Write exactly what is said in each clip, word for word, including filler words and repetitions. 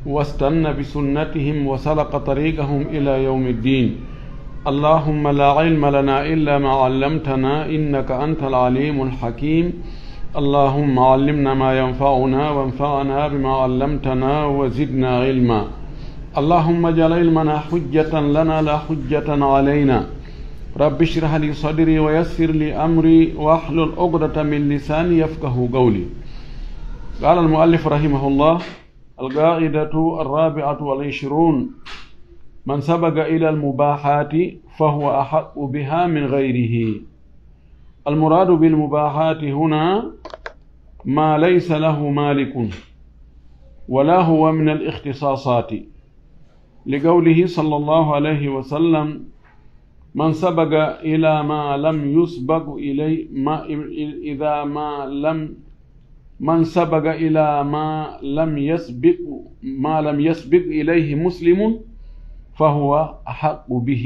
واستن بسنتهم وسلك طريقهم إلى يوم الدين. اللهم لا علم لنا إلا ما علمتنا إنك أنت العليم الحكيم. اللهم علمنا ما ينفعنا وانفعنا بما علمتنا وزدنا علما. اللهم اجعل علمنا حجة لنا لا حجة علينا. رب اشرح لي صدري ويسر لي أمري واحلل عقدة من لساني يفقه قولي. قال المؤلف رحمه الله: القاعدة الرابعة والعشرون: من سبق إلى المباحات فهو أحق بها من غيره. المراد بالمباحات هنا ما ليس له مالك، ولا هو من الاختصاصات، لقوله صلى الله عليه وسلم: من سبق إلى ما لم يسبق إليه، ما، إذا ما لم، من سبق إلى ما لم يسبق، ما لم يسبق إليه مسلم فهو أحق به.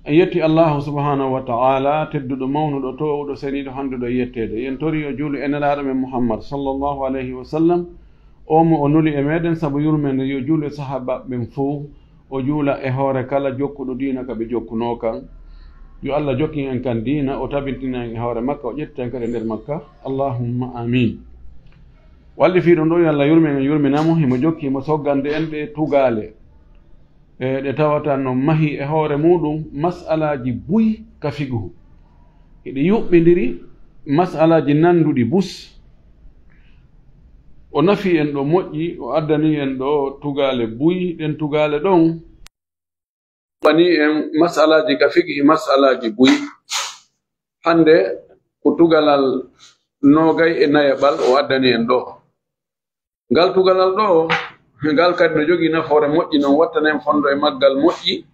En yetti Allahu subhanahu wa ta'ala, tedduɗo, mawnuɗo, toowuɗo, seniiɗo, handuɗo e yetteede. En tori yo juulu e Nelaaɗo men Muhammad sallallahu alayhi wa sallam, o mo o nuli e meɗen sabu yurmeende, yo juulu e sahaabaaɓe ɓen fow, o juula e hoore kala jokkuɗo diina ka ɓe jokkunoo kan. Yo Allah jokkin en kan diina, o tabintina en e hoore makka, o ƴetta en kadi e nder makka. Allahumma amin. Wallifiiɗo ɗo, yo Allah yurmin en, yurmina mo, himo jokki himo soggande en ɗe tugaale, e ɗe tawata no mahi e hoore muɗum mas'alaaji buy ka fiqhu. Hiɗi yuɓɓindiri mas'alaaji nanduɗi bus. O nafi en ɗo moƴƴi, o addani en ɗo tugaale buy, ɗen tugaale ɗon wani en mas'alaaji ka fiqhi, mas'alaaji buy. Hande ko tugalal noogay e nayaɓal o addani en ɗo. Ngal tugalal ɗo, ngal kadi no jogii nafoore moƴƴi, non wattana en fondo e maggal moƴƴi.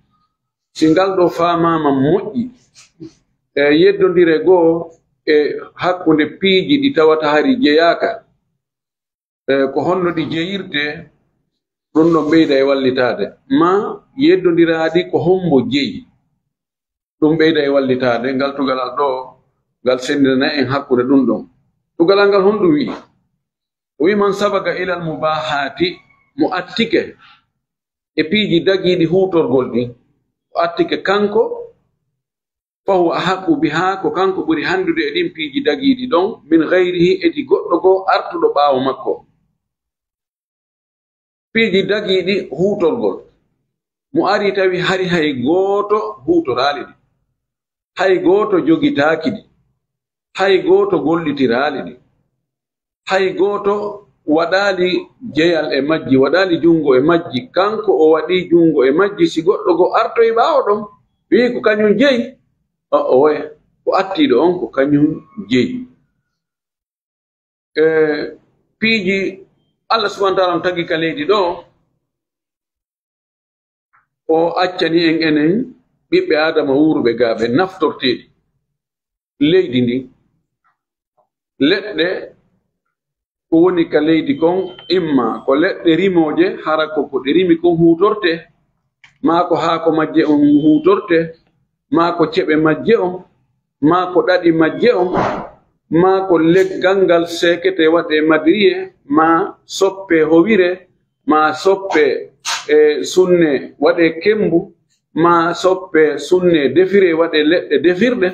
Si ngal ɗo faamaama moƴƴi, e yeddondire goo e hakkunde piiji ɗi tawata hari jeyaaka, e ko honno ɗi jeyirte, ɗum ɗon ɓeyda e wallitaade. Ma yeddondiraaɗi ko hombo jeyi, ɗum ɓeyda e wallitaade. Ngal tugalal ɗo, ngal senndinana en hakkunde ɗum ɗon. Tugalal ngal honɗum wi'i? O wi'i: "Man sabaga ilal mubahaati", mo attike e piiji dagiiɗi huutorgol ɗin, o attike kanko, "fa huwa ahaqqu biha", ko kanko ɓuri handude e ɗin piiji dagiiɗi ɗon, "min ghayrihi", e ɗi goɗɗo goo artuɗo ɓaawo makko. Piiji dagiiɗi huutorgol. Mo ari tawi hari hay gooto huutoraali ɗi. Hay gooto jogitaaki ɗi. Hay gooto gollitiraali ɗi. Hay gooto waɗaali jeyal e majji, waɗaali junngo e majji. Kanko o waɗi junngo e majji. Si goɗɗo goo artoyi ɓaawo ɗon, wi'i ko kañum jeyi, o, o woya. Ko attiiɗo on ko kañum jeyi. E piiji Allah subhanahu wa ta'ala on tagi ka leydi ɗo, o accani en enen ɓiɓɓe Aadama wuuruɓe gaa ɓe naftorteeɗi leydi ndin. Leɗɗe ko woni ka leydi kon, imma ko leɗɗe rimooje, hara ko ko ɗe rimi kon huutorte, maa ko haako majje on huutorte, maa ko ceɓe majje on, maa ko ɗaɗi majje on, maa ko leggal ngal seekete waɗe madriye, maa soppe howire, maa soppe e sunne waɗe kembu, maa soppe sunne defire waɗe leɗɗe defirɗe.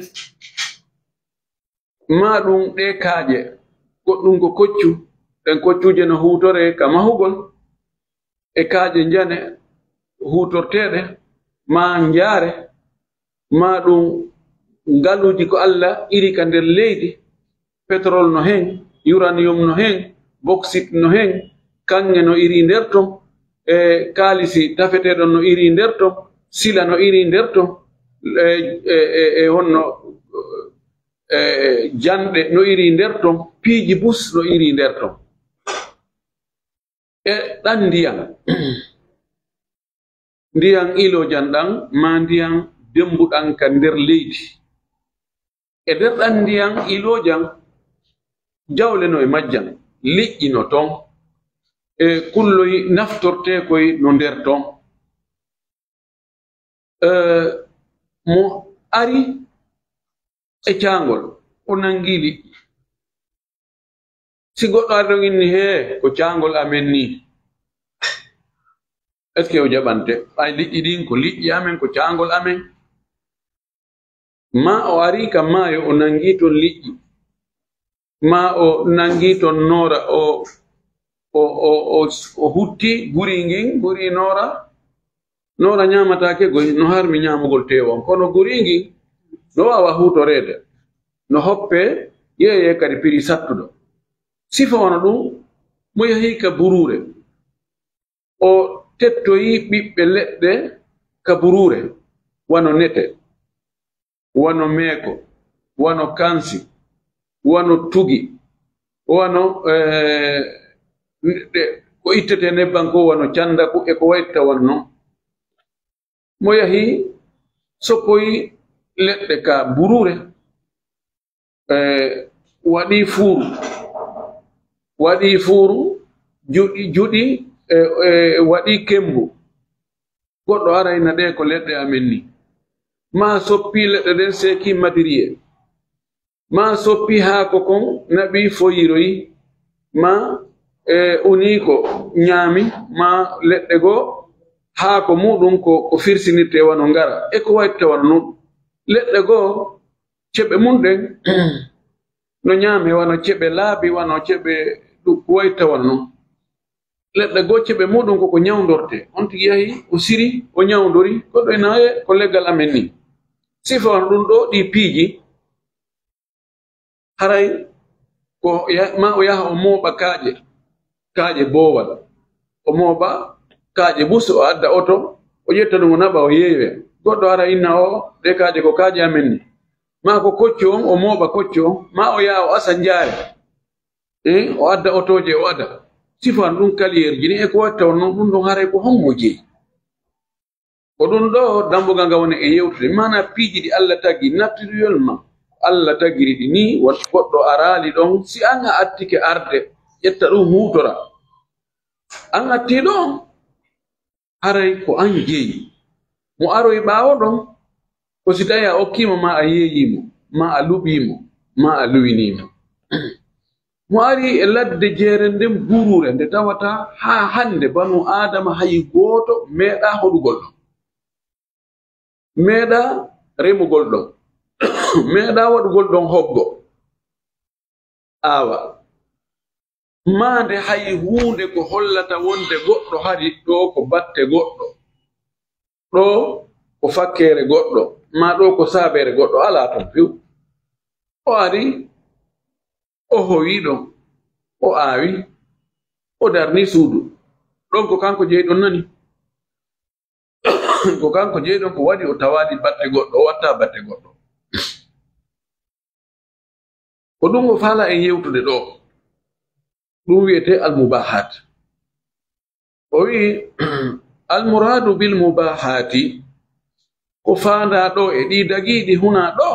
Maa ɗum ɗee kaaƴe, goɗɗum ko koccu, ɗen koccuuje no huutoree ka mahugol, e kaaƴe njane huutorteeɗe, maa njaare, maa ɗum ngaluuji ko Alla iri ka nder leydi, petrol no hen, uranium no hen, bauxite no hen, kaŋŋe no iri nder ton, e kaalisi tafeteeɗo no iri nder ton, sila no iri nder ton, e, e, e, e honno, e, janɗe no iri nder ton, piiji bus no iri nder ton. E ɗan ndiyan, ndiyan iloojan ɗan, maa ndiyan dembuɗan ka nder leydi. E nder ɗan ndiyan iloojan, jawle no e majjan, liƴƴi no ton, e kulloy naftorteekoy no nder ton. Eh, mo ari e caangol, o nangi liƴƴi. Si goɗɗo ari ɗon inni, "Hee, ko caangol amen nii." Est-ce que o jaɓante? Ɓay liƴƴi ɗin ko liƴƴi amen, ko caangol amen. Maa o ari ka maayo, o nangi ton liƴƴi. Maa o nangi ton noora, o, o, o, o, o hutti guri ngin, guri noora. Noora ñaamataake goy, no harmi ñaamugol teewon. Kono guri ngin, no waawa huutoreede. No hoppe, yeeyee kadi piri sattuɗo. Sifa wano ɗum, mo yahi ka buruure. O tettoyi ɓiɓɓe leɗɗe ka buruure, wano nete, wano meeko, wano kansi, wano tugi, wano, eh, ɗe, ko ittete nebban ko, wano candaku e ko wayta wano non. Mo yahi soppoyi leɗɗe ka buruure, eh, waɗi fuuru, waɗi fuuru, juɗi, juɗi, eh, eh, waɗi kembu. Goɗɗo arayna ɗe ko leɗɗe amen ni. Maa soppi leɗɗe ɗen seeki matériel. Maa soppi haako kon naɓi foyiroyi. Maa, eh, unii ko ñaami. Maa leɗɗe goo haako muɗum ko, ko firsinirte wano ngara. E ko wayta wano non. Leɗɗe goo ceɓe mun ɗen no ñaame wano ceɓe laabi, wano ceɓe ɗu-, ko wayta wano non. Leɗɗe goo ceɓe muɗum ko ko ñawndorte. On tigi yahi, o siri, o ñawndori, ko ɗo ina e ko leggal amen ni. Sifa on ɗum ɗo, ɗi piiji, haray ko ya-, ma o yaha o mooɓa kaaƴe, kaaƴe boowal. O mooɓa kaaƴe bus, o adda oto, o ƴetta ɗum, o naɓa, o yeewe. Goɗɗo ara inna o, "Ɗe kaaƴe ko kaaƴe amen ni." Ma ko kocco on, o mooɓa kocco on, ma o yaha o asa njaare. Eh, o adda otooje, o ada. Sifan ɗum kaliyeerji ni e ko watta on non, ɗum ɗon haray ko hommo jeyi. Ko ɗum ɗo dambugal ngal woni e yewtude. Maana piiji ɗi Allah tagi, nattiruyol ma. Allah tagiri ɗi ni, won goɗɗo araali ɗon. Si an a attike arde, ƴetta ɗum huutora. An atti ɗon, haray ko an jeyi. Mo aroy ɓaawo ɗon, ko si tawi a okkii mo, ma a yeeyii mo, ma a luɓii mo, ma a luwinii mo. Mo ari e ladde jeere nden buruure, nde tawata haa hannde banu Aadama hay gooto meeɗaa hoɗugol ɗon. Meeɗaa remugol ɗon. Meeɗaa waɗugol ɗon hoggo. Aawa. Maande hay huunde ko hollata wonde goɗɗo hari ɗo ko batte goɗɗo. Ɗo ko fakkeere goɗɗo. Maa ɗo ko saabeere goɗɗo. Alaa ton few. O ari, o howi ɗon. O aawi. O darni suudu. Ɗon ko kanko jeyi ɗon nani. Ko kanko jeyi ɗon ko waɗi o tawaali batte goɗɗo, o watta batte goɗɗo. Ko ɗum o faala en yewtude ɗo. Ɗum wiyetee almubahat. O wi'i, "Almuraadu bil mubahati, ko faandaa ɗo e ɗi dagiiɗi hunaa ɗo,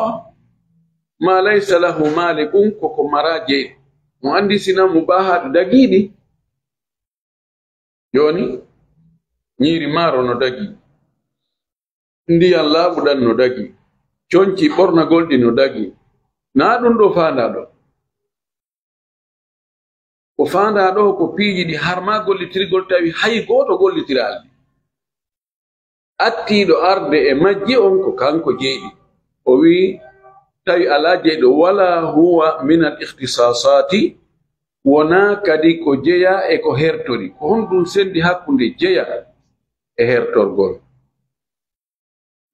ma laysa lahu malikun, ko ko maraa jeyɗo." Mo anndi sina mubahat dagiiɗi, jooni, ñiiri maaro no dagi, ndiyan laaɓuɗan no dagi, conci ɓornagol ɗi no dagi. Naa ɗum ɗo faandaa ɗo. Ko faandaa ɗo ko piiji ɗi harmaa gollitirgol, tawi hay gooto gollitiraali. Attiiɗo arde e majji on ko kanko jeyɗi. O wi'i, tawi alaa jeyɗo, wala huwa min al ikhtisasati, wonaa kadi ko jeyaa e ko hertori. Ko honɗum sendi hakkunde jeyal e hertorgol?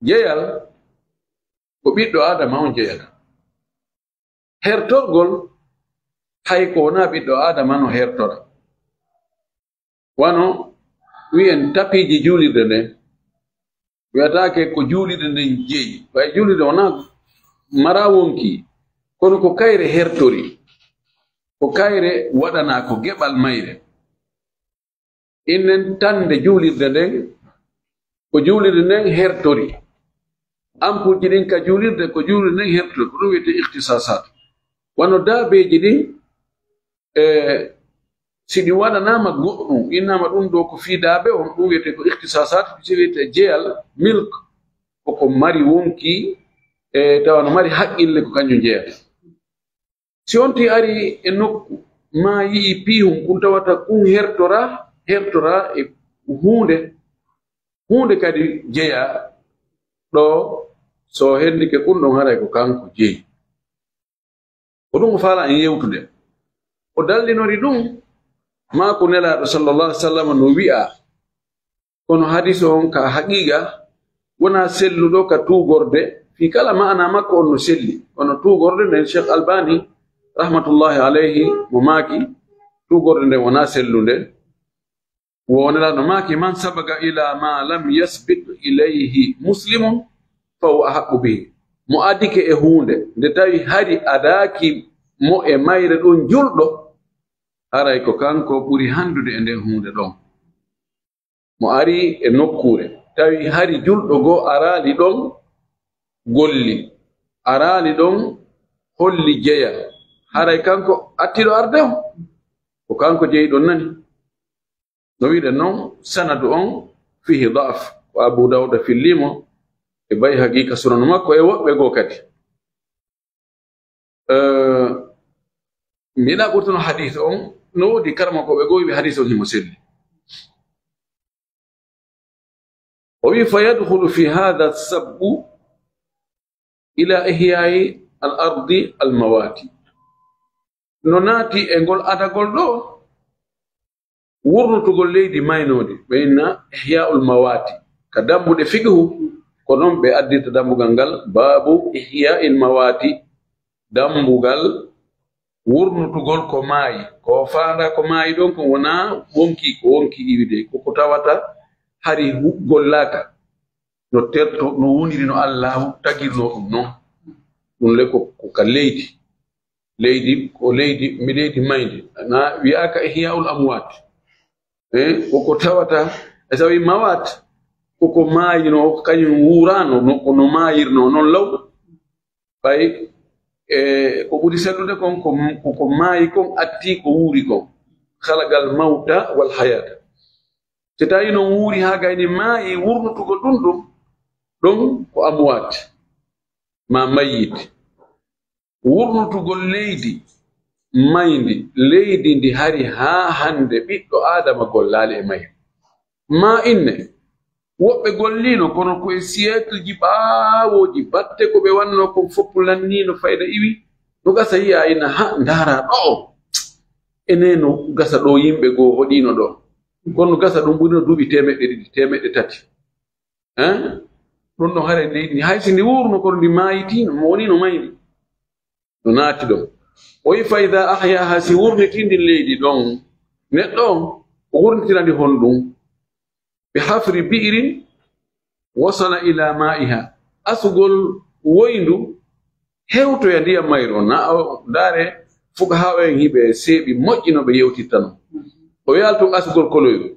Jeyal ko ɓiɗɗo Aadama on jeyata. Hertorgol, hay ko wonaa ɓiɗɗo Aadama no hertora. Wano wi'en tapiiji juulirde nden, wi'ataake ko juulirde nden jeyi. Ɓay juulirde wonaa maraa wonki, kono ko kayre hertori, ko kayre waɗanaa ko geɓal mayre. Innen tande juulirde nden, ko juulirde nden hertori. Ampulji ɗin ka juulirde, ko juulirde nden hertori, ko ɗum wiyetee ikhtisasat. Wano daabeeji ɗin, e, si ɗi waɗanaama goɗɗum, innaama ɗum ɗo ko fii daabe on, ɗum wiyetee ko ikhtisasat, si wiyetee jeyal, milk, koko mari wonki, e, tawa no mari haqqille ko kanjum jeyata. Si on tigi ari e nokku, maa yi'i piihun, kun tawata kun hertora, hertora e huunde, huunde kadi jeyaa ɗo, so hendike kun ɗon haray ko kanko jeyi. Ko ɗum o faala en yewtude. O dallinori ɗum, maa ko Nelaaɗo sallallahu alaihi wasallam no wi'a. Kono hadis on ka haqiqa wona selluɗo ka tuugorde, fii kala maana makko on no selli. Kono tuugorde nden, Cheikh Albani rahmatullahi alayhi mo maaki, tuugorde nden wona sellunde. Wo Nelaaɗo maaki, "Man sabaqa ila ma lam yasbiq ilayhi muslimun fa huwa ahaqqu bihi." Mo adike e huunde, nde tawi hari adaaki mo e mayre ɗon julɗo, haray ko kanko ɓuri handude e nden huunde ɗon. Mo ari e nokkuure, tawi hari julɗo goo araali ɗon golli, araali ɗon holli jeya, haray kanko attiɗo arde on, ko kanko jeyi ɗon nani. No wi'uɗen non, sanadu on fihi da'f, ko Abu Dawuda fillimo e Bayhaqi ka sunanu makko e woɓɓe goo kadi. Eh, mi yiɗa ɓurtuno hadis on, no woodi karamokooɓe goo wi'i hadis on himo selli. O wi'i, "Fa yadkhulu fi hadha sabbu ila ihya'i al-ardi al-mawati." No naati e ngol adagol ɗo, wurnutugol leydi maynoodi, ɓe inna ihya'ul mawati. Ka dambuɗe fiqhu, ko non ɓe addirta dambugal ngal, babu ihya'il mawati, dambugal wurnutugol ko maayi. Ko faanda ko maayi ɗon, ko wona wonki, ko wonki iwide, ko ko tawata hari hu-, gollaaka. No terto, no woniri no Allahu tagirno ɗum non. Ɗum le ko, ko ka leydi. Leydi, ko leydi, mi leydi mayndi. Na wi'aaka ihya'ul amwat. Eh, ko ko tawata, e sawi mawat, ko ko maayino, kañum wuurano, no, ko no maayirno, non law. Ɓay, e, ko ɓuri sellude kon, ko, ko, ko maayi kon atti ko wuuri kon. Khalaqal mawta wal hayata. Si tawi non wuuri haa gayni maayi, wurnutugol ɗum ɗum, ɗum ko amwaat, ma mayyit. Wurnutugol leydi mayndi, leydi ndi hari haa hannde ɓiɗɗo Aadama gollaali e mayri. Ma inne, woɓɓe golliino, kono ko e siècle ji ɓaawooji, batte ko ɓe wannoo kon fof lanniino fayda iwi, no gasa yi'a ina ha ndaara ɗo. Ene no gasa ɗo yimɓe goo hoɗiino ɗo. Kono gasa ɗum ɓurino duuɓi teemeɗɗe ɗiɗi, teemeɗɗe tati. Hein? Ɗum ɗon haray leydi ndi, hay si ndi wuurno, kono ndi maayitiino, mo woni no mayri. No naati ɗon. O wi, "Fa idha ahyaha", si wurniti ndin leydi ɗon, neɗɗo on, o wurnitira ndi honɗum? "Bi hafri bi'rin wasala ila ma'iha." Asugol woyndu hewtoya ndiyam mayru on. Na o ndaare, fuqahaa en hiɓe seeɓi moƴƴi no ɓe yewtirta non. O wi'al tun asugol koloyru.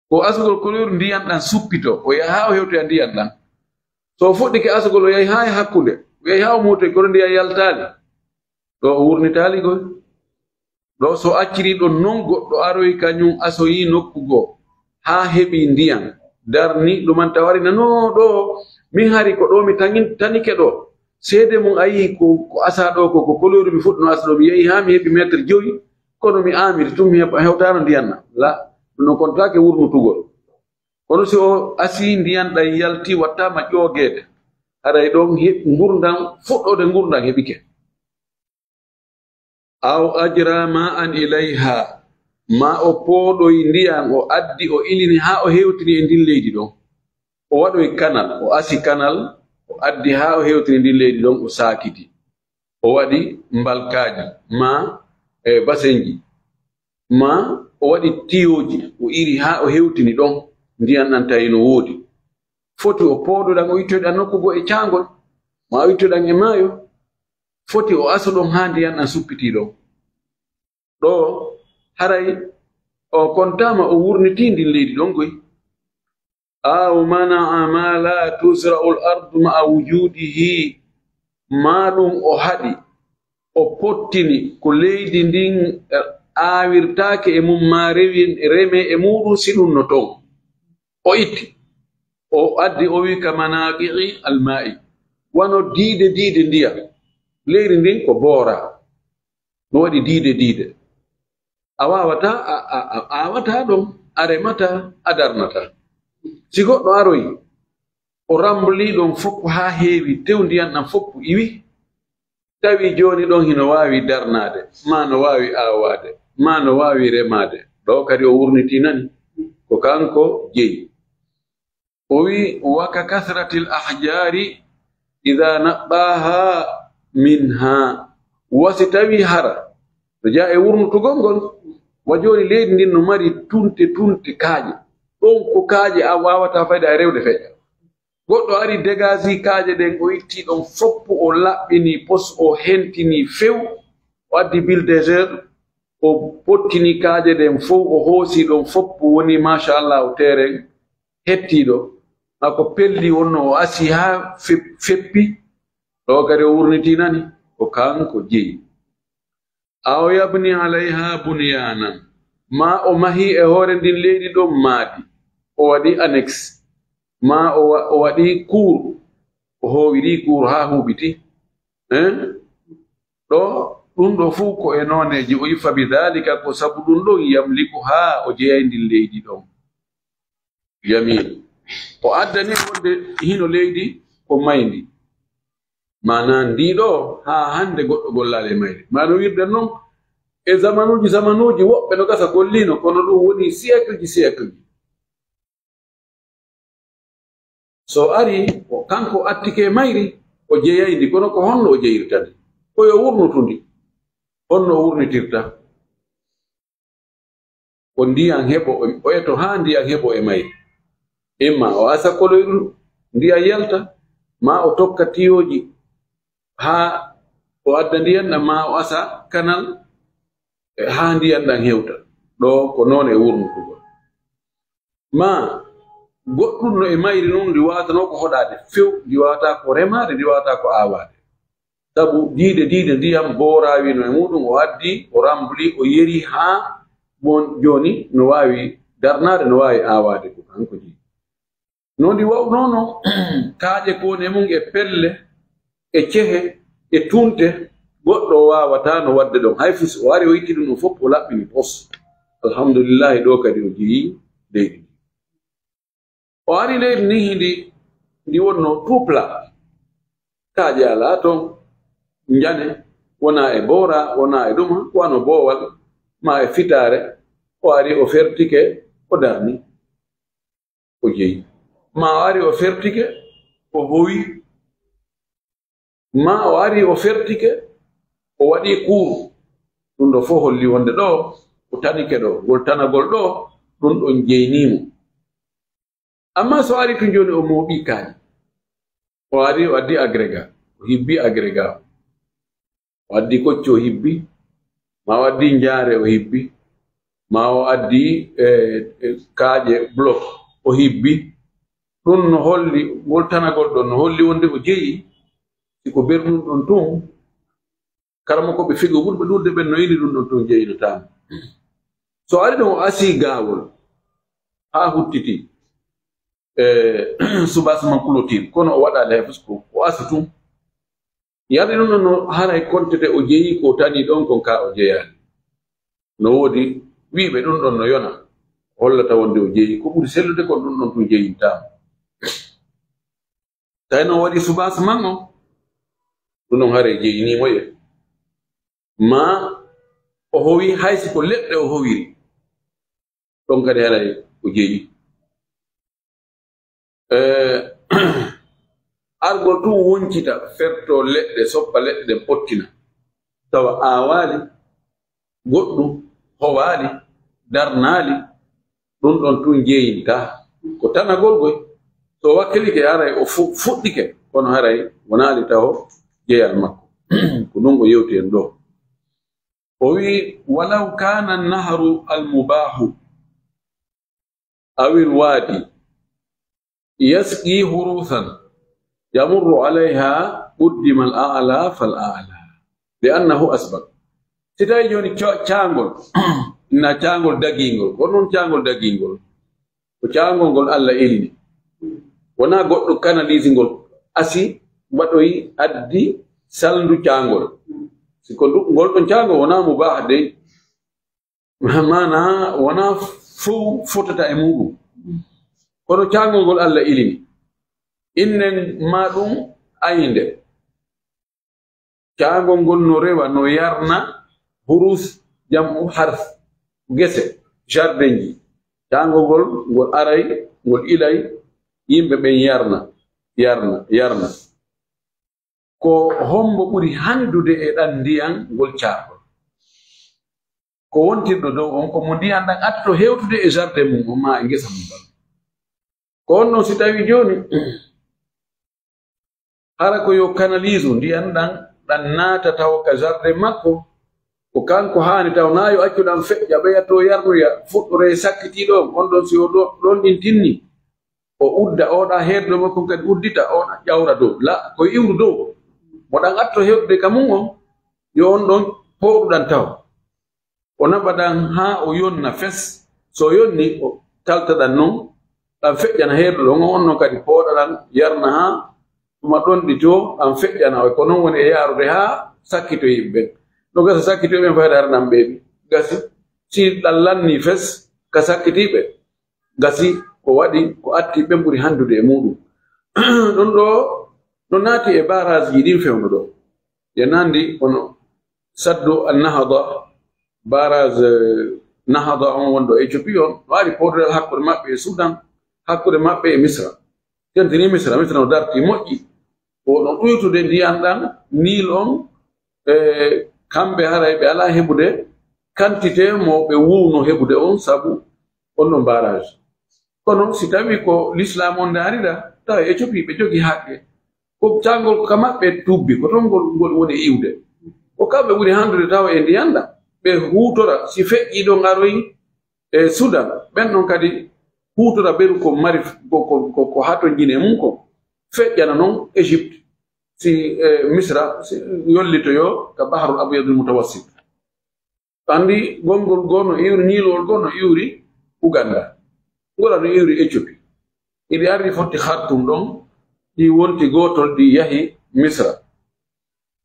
Ko asugol koloyru ndiyan ɗan suppito, o yaha haa o hewtoya ndiyan ɗan. So o fuɗɗike asugol, o yahi haa e hakkunde, o yahi haa o muutoyi, kono ndiyan yaltaali. Ɗo o wurnitaali koy. Ɗo so acciri ɗon non, goɗɗo aroyi kañum asoyi nokku goo, haa heɓi ndiyan, darni ɗuman, tawari na, "No, ɗo min hari ko ɗo mi tangin-, tanike ɗo. Seede mum a yii ko, ko asa ɗo ko, ko koloyru mi fuɗɗino asa ɗo, mi yahi haa mi heɓi meetir jowi, kono mi amiri tun mi heɓ-, hewtaano ndiyan na." La, ɗum ɗon kontaake wurnutugol. Kono si o asii ndiyan ɗan yalti, wattaama ƴoogeede, haray ɗon he-, ngurndan, fuɗɗoode ngurndan heɓike. Aw ajra ma'an ilayha, ma o pooɗoy ndiyan, o addi, o ilini haa o hewtini e ndin leydi ɗon. O waɗoy kanal, o asi kanal, o addi haa o hewtini ndin leydi ɗon, o saakiti. O waɗi mbalkaaji, ma, e, basenji, ma o waɗi tiyooji, o iri haa o hewtini ɗon, ndiyan ɗan tawi no woodi. Foti o pooɗoɗan, o ittoyɗan nokku goo e caangol, ma o ittoyɗan e maayo. Foti o asoɗon haa ndiyan ɗan suppitii ɗon. Ɗo haray o kontaama, o wurnitii ndin leydi ɗon koy. Aw mana'a ma la tuzra'ul ardu ma'a wujudihi, maa ɗum o haɗi, o pottini ko leydi ndin, eh, aawirtaake e mum, maa rewi, reme e muuɗum si ɗum no ton. O itti, o addi, o wi, "Ka manaaqi'i almaa'i," wano diide diide ndiyam. Leydi ndin ko boora. No waɗi diide diide. A waawataa, a, a, a aawataa ɗon, a remataa, a darnataa. Si goɗɗo aroyi, o rambli ɗon fof haa heewi, tew ndiyan ɗan fof iwi, tawi jooni ɗon hino waawi darnaade, maa no waawi aawaade, maa no waawi remaade, ɗo kadi o wurnitii nani, ko kanko jeyi. O wi, "Wa ka kasratil ahjaari idaa naɓɓaaha minha." Wa si tawii hara no jeyaa e wurnutugol ngol, wa jooni leydi ndin no mari tunte, tunte kaaƴe. Ɗon ko kaaƴe a waawataa fayde hay rewde feƴƴa. Goɗɗo ari dégagii kaaƴe ɗen, o itti ɗon fof, o laɓɓini pos, o hentini few, o addi bulldozer, o pottini kaaƴe ɗen fow, o hoosi ɗon fof, woni machallah, o teeren hettiiɗo. Maa ko pelli wonno o asi haa fe-, feppi, ɗo kadi o wurnitii nani, ko kanko jeyi. Aw yabni alayha bunyanan, maa o mahi e hoore ndin leydi ɗon maadi, o waɗi annexe, maa o wa-, o waɗi cour, o hoowiri cour haa huuɓiti. Hein? Ɗo, ɗum ɗo fuu ko e nooneeji, o yi fa bi daalika, ko sabu ɗum ɗon yamliku haa o jeyay ndin leydi ɗon. Jamil. O addani wonde hino leydi ko mayndi. Maanaa ndii ɗo haa hannde goɗɗo gollaali e mayri. Maa no wirde non, e zamanuuji, zamanuuji woɓɓe no gasa golliino, kono ɗum woni siècle ji, siècle ji. So ari, o, kanko attike mayri, o jeyay ndi, kono ko honno o jeyirta ndi? Ko yo wurnutu ndi. Honno o wurnitirta? Ko ndiyan heɓo, o, o eto haa ndiyan heɓo e mayri. Imma o asa koloyru, ndiyan yalta, maa o tokka tiyooji haa o adda ndiyan ɗan, maa o asa kanal, e, haa ndiyan ɗan hewta. Ɗo ko noon e wurnutugol. Maa goɗɗum no e mayri nun, ndi waawatanoo ko hoɗaade few, ndi waawataa ko remaade, ndi waawataa ko aawaade. Sabu diide, diide ndiyam booraawino e muuɗum, o addi, o rambli, o yeri haa bon jooni no waawi darnaade, no waawi aawaade ko kanko jeyi. No ndi waawnono kaaƴe koone mum e pelle, e cehe, e tunte, goɗɗo waawataa no waɗde ɗon. Hay fus o ari, o itti ɗum ɗum fof, o laɓɓini pos. Alhamdulillahi, ɗo kadi o jeyi leydi ndi. O ari leydi ndi, hindi ndi wonno tout plat. Kaaƴe alaa ton, njane, wonaa e boora, wonaa e ɗuma, wano boowal, maa e fitaare. O ari, o fertike, o darni. O jeyi. Maa o ari, o fertike, o howi. Maa o ari, o fertike, o waɗi kuuru. Ɗum ɗo fof holli wonde ɗo, o tanike ɗo. Ngol tanagol ɗo, ɗum ɗon jeynii mo. Amma so ari tun jooni, o mooɓii kaaƴe. O ari, o addi agrégat, o hibbi agrégat. O addi koccu, o hibbi. Maa o addi njaare, o hibbi. Maa o addi, eh, eh, kaaƴe bloc, o hibbi. Ɗum no holli, ngol tanagol ɗon no holli wonde o jeyi. Si ko bernuɗon tun, karamokooɓe fiqhu ɓurɓe ɗuuɗude ɓen no ini ɗum ɗon tun jeynotaama. So ari ɗon, o asii gaawol haa huttiti, e, soubassement clôture, kono o waɗaali hay fus ko o asi tun. Yalla ɗum ɗon no haray kontete o jeyi ko tani ɗon kon, ka o jeyaali? No woodi wiiɓe ɗum ɗon no yona, hollata wonde o jeyi. Ko ɓuri sellude kon ɗum ɗon tun jeyintaama. Tawi noon waɗi soubassement on, ɗum ɗon haray jeyinii mo ye. Maa o howi, hay si ko leɗɗe o howiri, ɗon kadi haray o jeyi. Eh, argol tun woncita, ferto leɗɗe, soppa leɗɗe ɗen, pottina, tawa aawaali, goɗɗum howaali, darnaali, ɗum ɗon tun jeyintaa. Ko tanagol koy. So wakkilike, haray o fu-, fuɗɗike, kono haray wonaali taho jeyal makko. Ko ɗum o yewti en ɗo. O wi'i, "Walaw kana an-nahru al-mubahu aw al-wadi yasqi huruthan yamurru alayha, quddima al-a'la fal-a'la, li annahu asbaq." Si tawi jooni ca-, caangol, na caangol dagingol, ko non caangol dagingol, ko caangol ngol Allah ilni. Wonaa goɗɗo kanaliisi ngol asi, waɗoyi, addi salndu caangol. Si ko ndu-, ngol ɗon caango wonaa mubaaha dey, maanaa wonaa fow fotata e muuɗum. Kono caangol ngol Alla ilini. Innen ma ɗum aynde. Caangol ngol no rewa, no yarna hurus, jam'u hars, gese, jardinji. Caangol ngol, ngol aray, ngol ilay, yimɓe ɓen yarna, yarna, yarna. Ko hombo ɓuri handude e ɗan ndiyan ngol caangol? Ko wontirɗo dow on, ko mo ndiyan ɗan atto hewtude e jardin mum on, maa e ngesa mum ɗon. Ko on non, si tawi jooni, hara ko yo kanaliisu ndiyan ɗan, ɗan naata taw ka jardin makko, ko kanko haani taw, naa yo accu ɗan feƴƴa, ɓeya to yarnoya, fuɗɗoree sakkitiiɗo on, on ɗon si o ɗo-, ɗon ɗin tinni, o udda, oɗa heeddo makko kadi uddita, oɗa ƴawra dow. La, ko iwru dow. Mo ɗan atto hewtude ka mum on, yo on ɗon pooɗuɗan taw. O naɓa ɗan haa o yonna fes. So o yonni, o talta ɗan non, ɗan feƴƴana heeɗuɗo on, on non kadi pooɗa ɗan, yarna haa tuma ɗon ɗi to, ɗan feƴƴana. Ko non woni e yaarude haa sakkitoyiiɓe ɓen. No gasa sakkitoyiiɓe ɓen fayda hara ɗan ɓeeɓi. Gasi, si ɗan lanni fes ka sakkitiiɓe, gasi ko waɗi, ko atti ɓen ɓuri handude e muuɗum. Ɗon ɗo no naati e barrage ji ɗin fewndo ɗo. Ɗe nandi kono Saddu an-Nahda, barrage, eh, Nahda on wonɗo Éthiopie on, no ari powdorel hakkunde maɓɓe e Sudan, hakkunde maɓɓe e Misra. Tentini Misra, Misra no darti moƴƴi. O no ɗuytude ndiyan ɗan, Nil on, e kamɓe haray ɓe alaa heɓude quantité mo ɓe wuuno heɓude on sabu on ɗon barrage. Kono si tawi ko l'islam on ndaarira, tawa Éthiopie ɓe jogi haqqe. Ko caangol ko ka maɓɓe tubbi, ko ton ngol, ngol woni iwde. Ko kamɓe ɓuri handude tawa e ndiyan ɗan. Ɓe huutora, si feƴƴi ɗon aroyi e Sudan, ɓen ɗon kadi huutora beru ko mari, ko, ko, ko, ko hatonjini e mum kon. Feƴƴana non Égypte, si, eh, Misra, si yollitoyo ka Bahrul Abyadul Mutawassit. Anndi gonngol goo no iwri, ñiiluwol goo no iwri Uganda. Ngola no iwri Éthiopie. Iɗi ardi fotti Khartoum ɗon, ɗi wonti gootol, ɗi yahi Misra.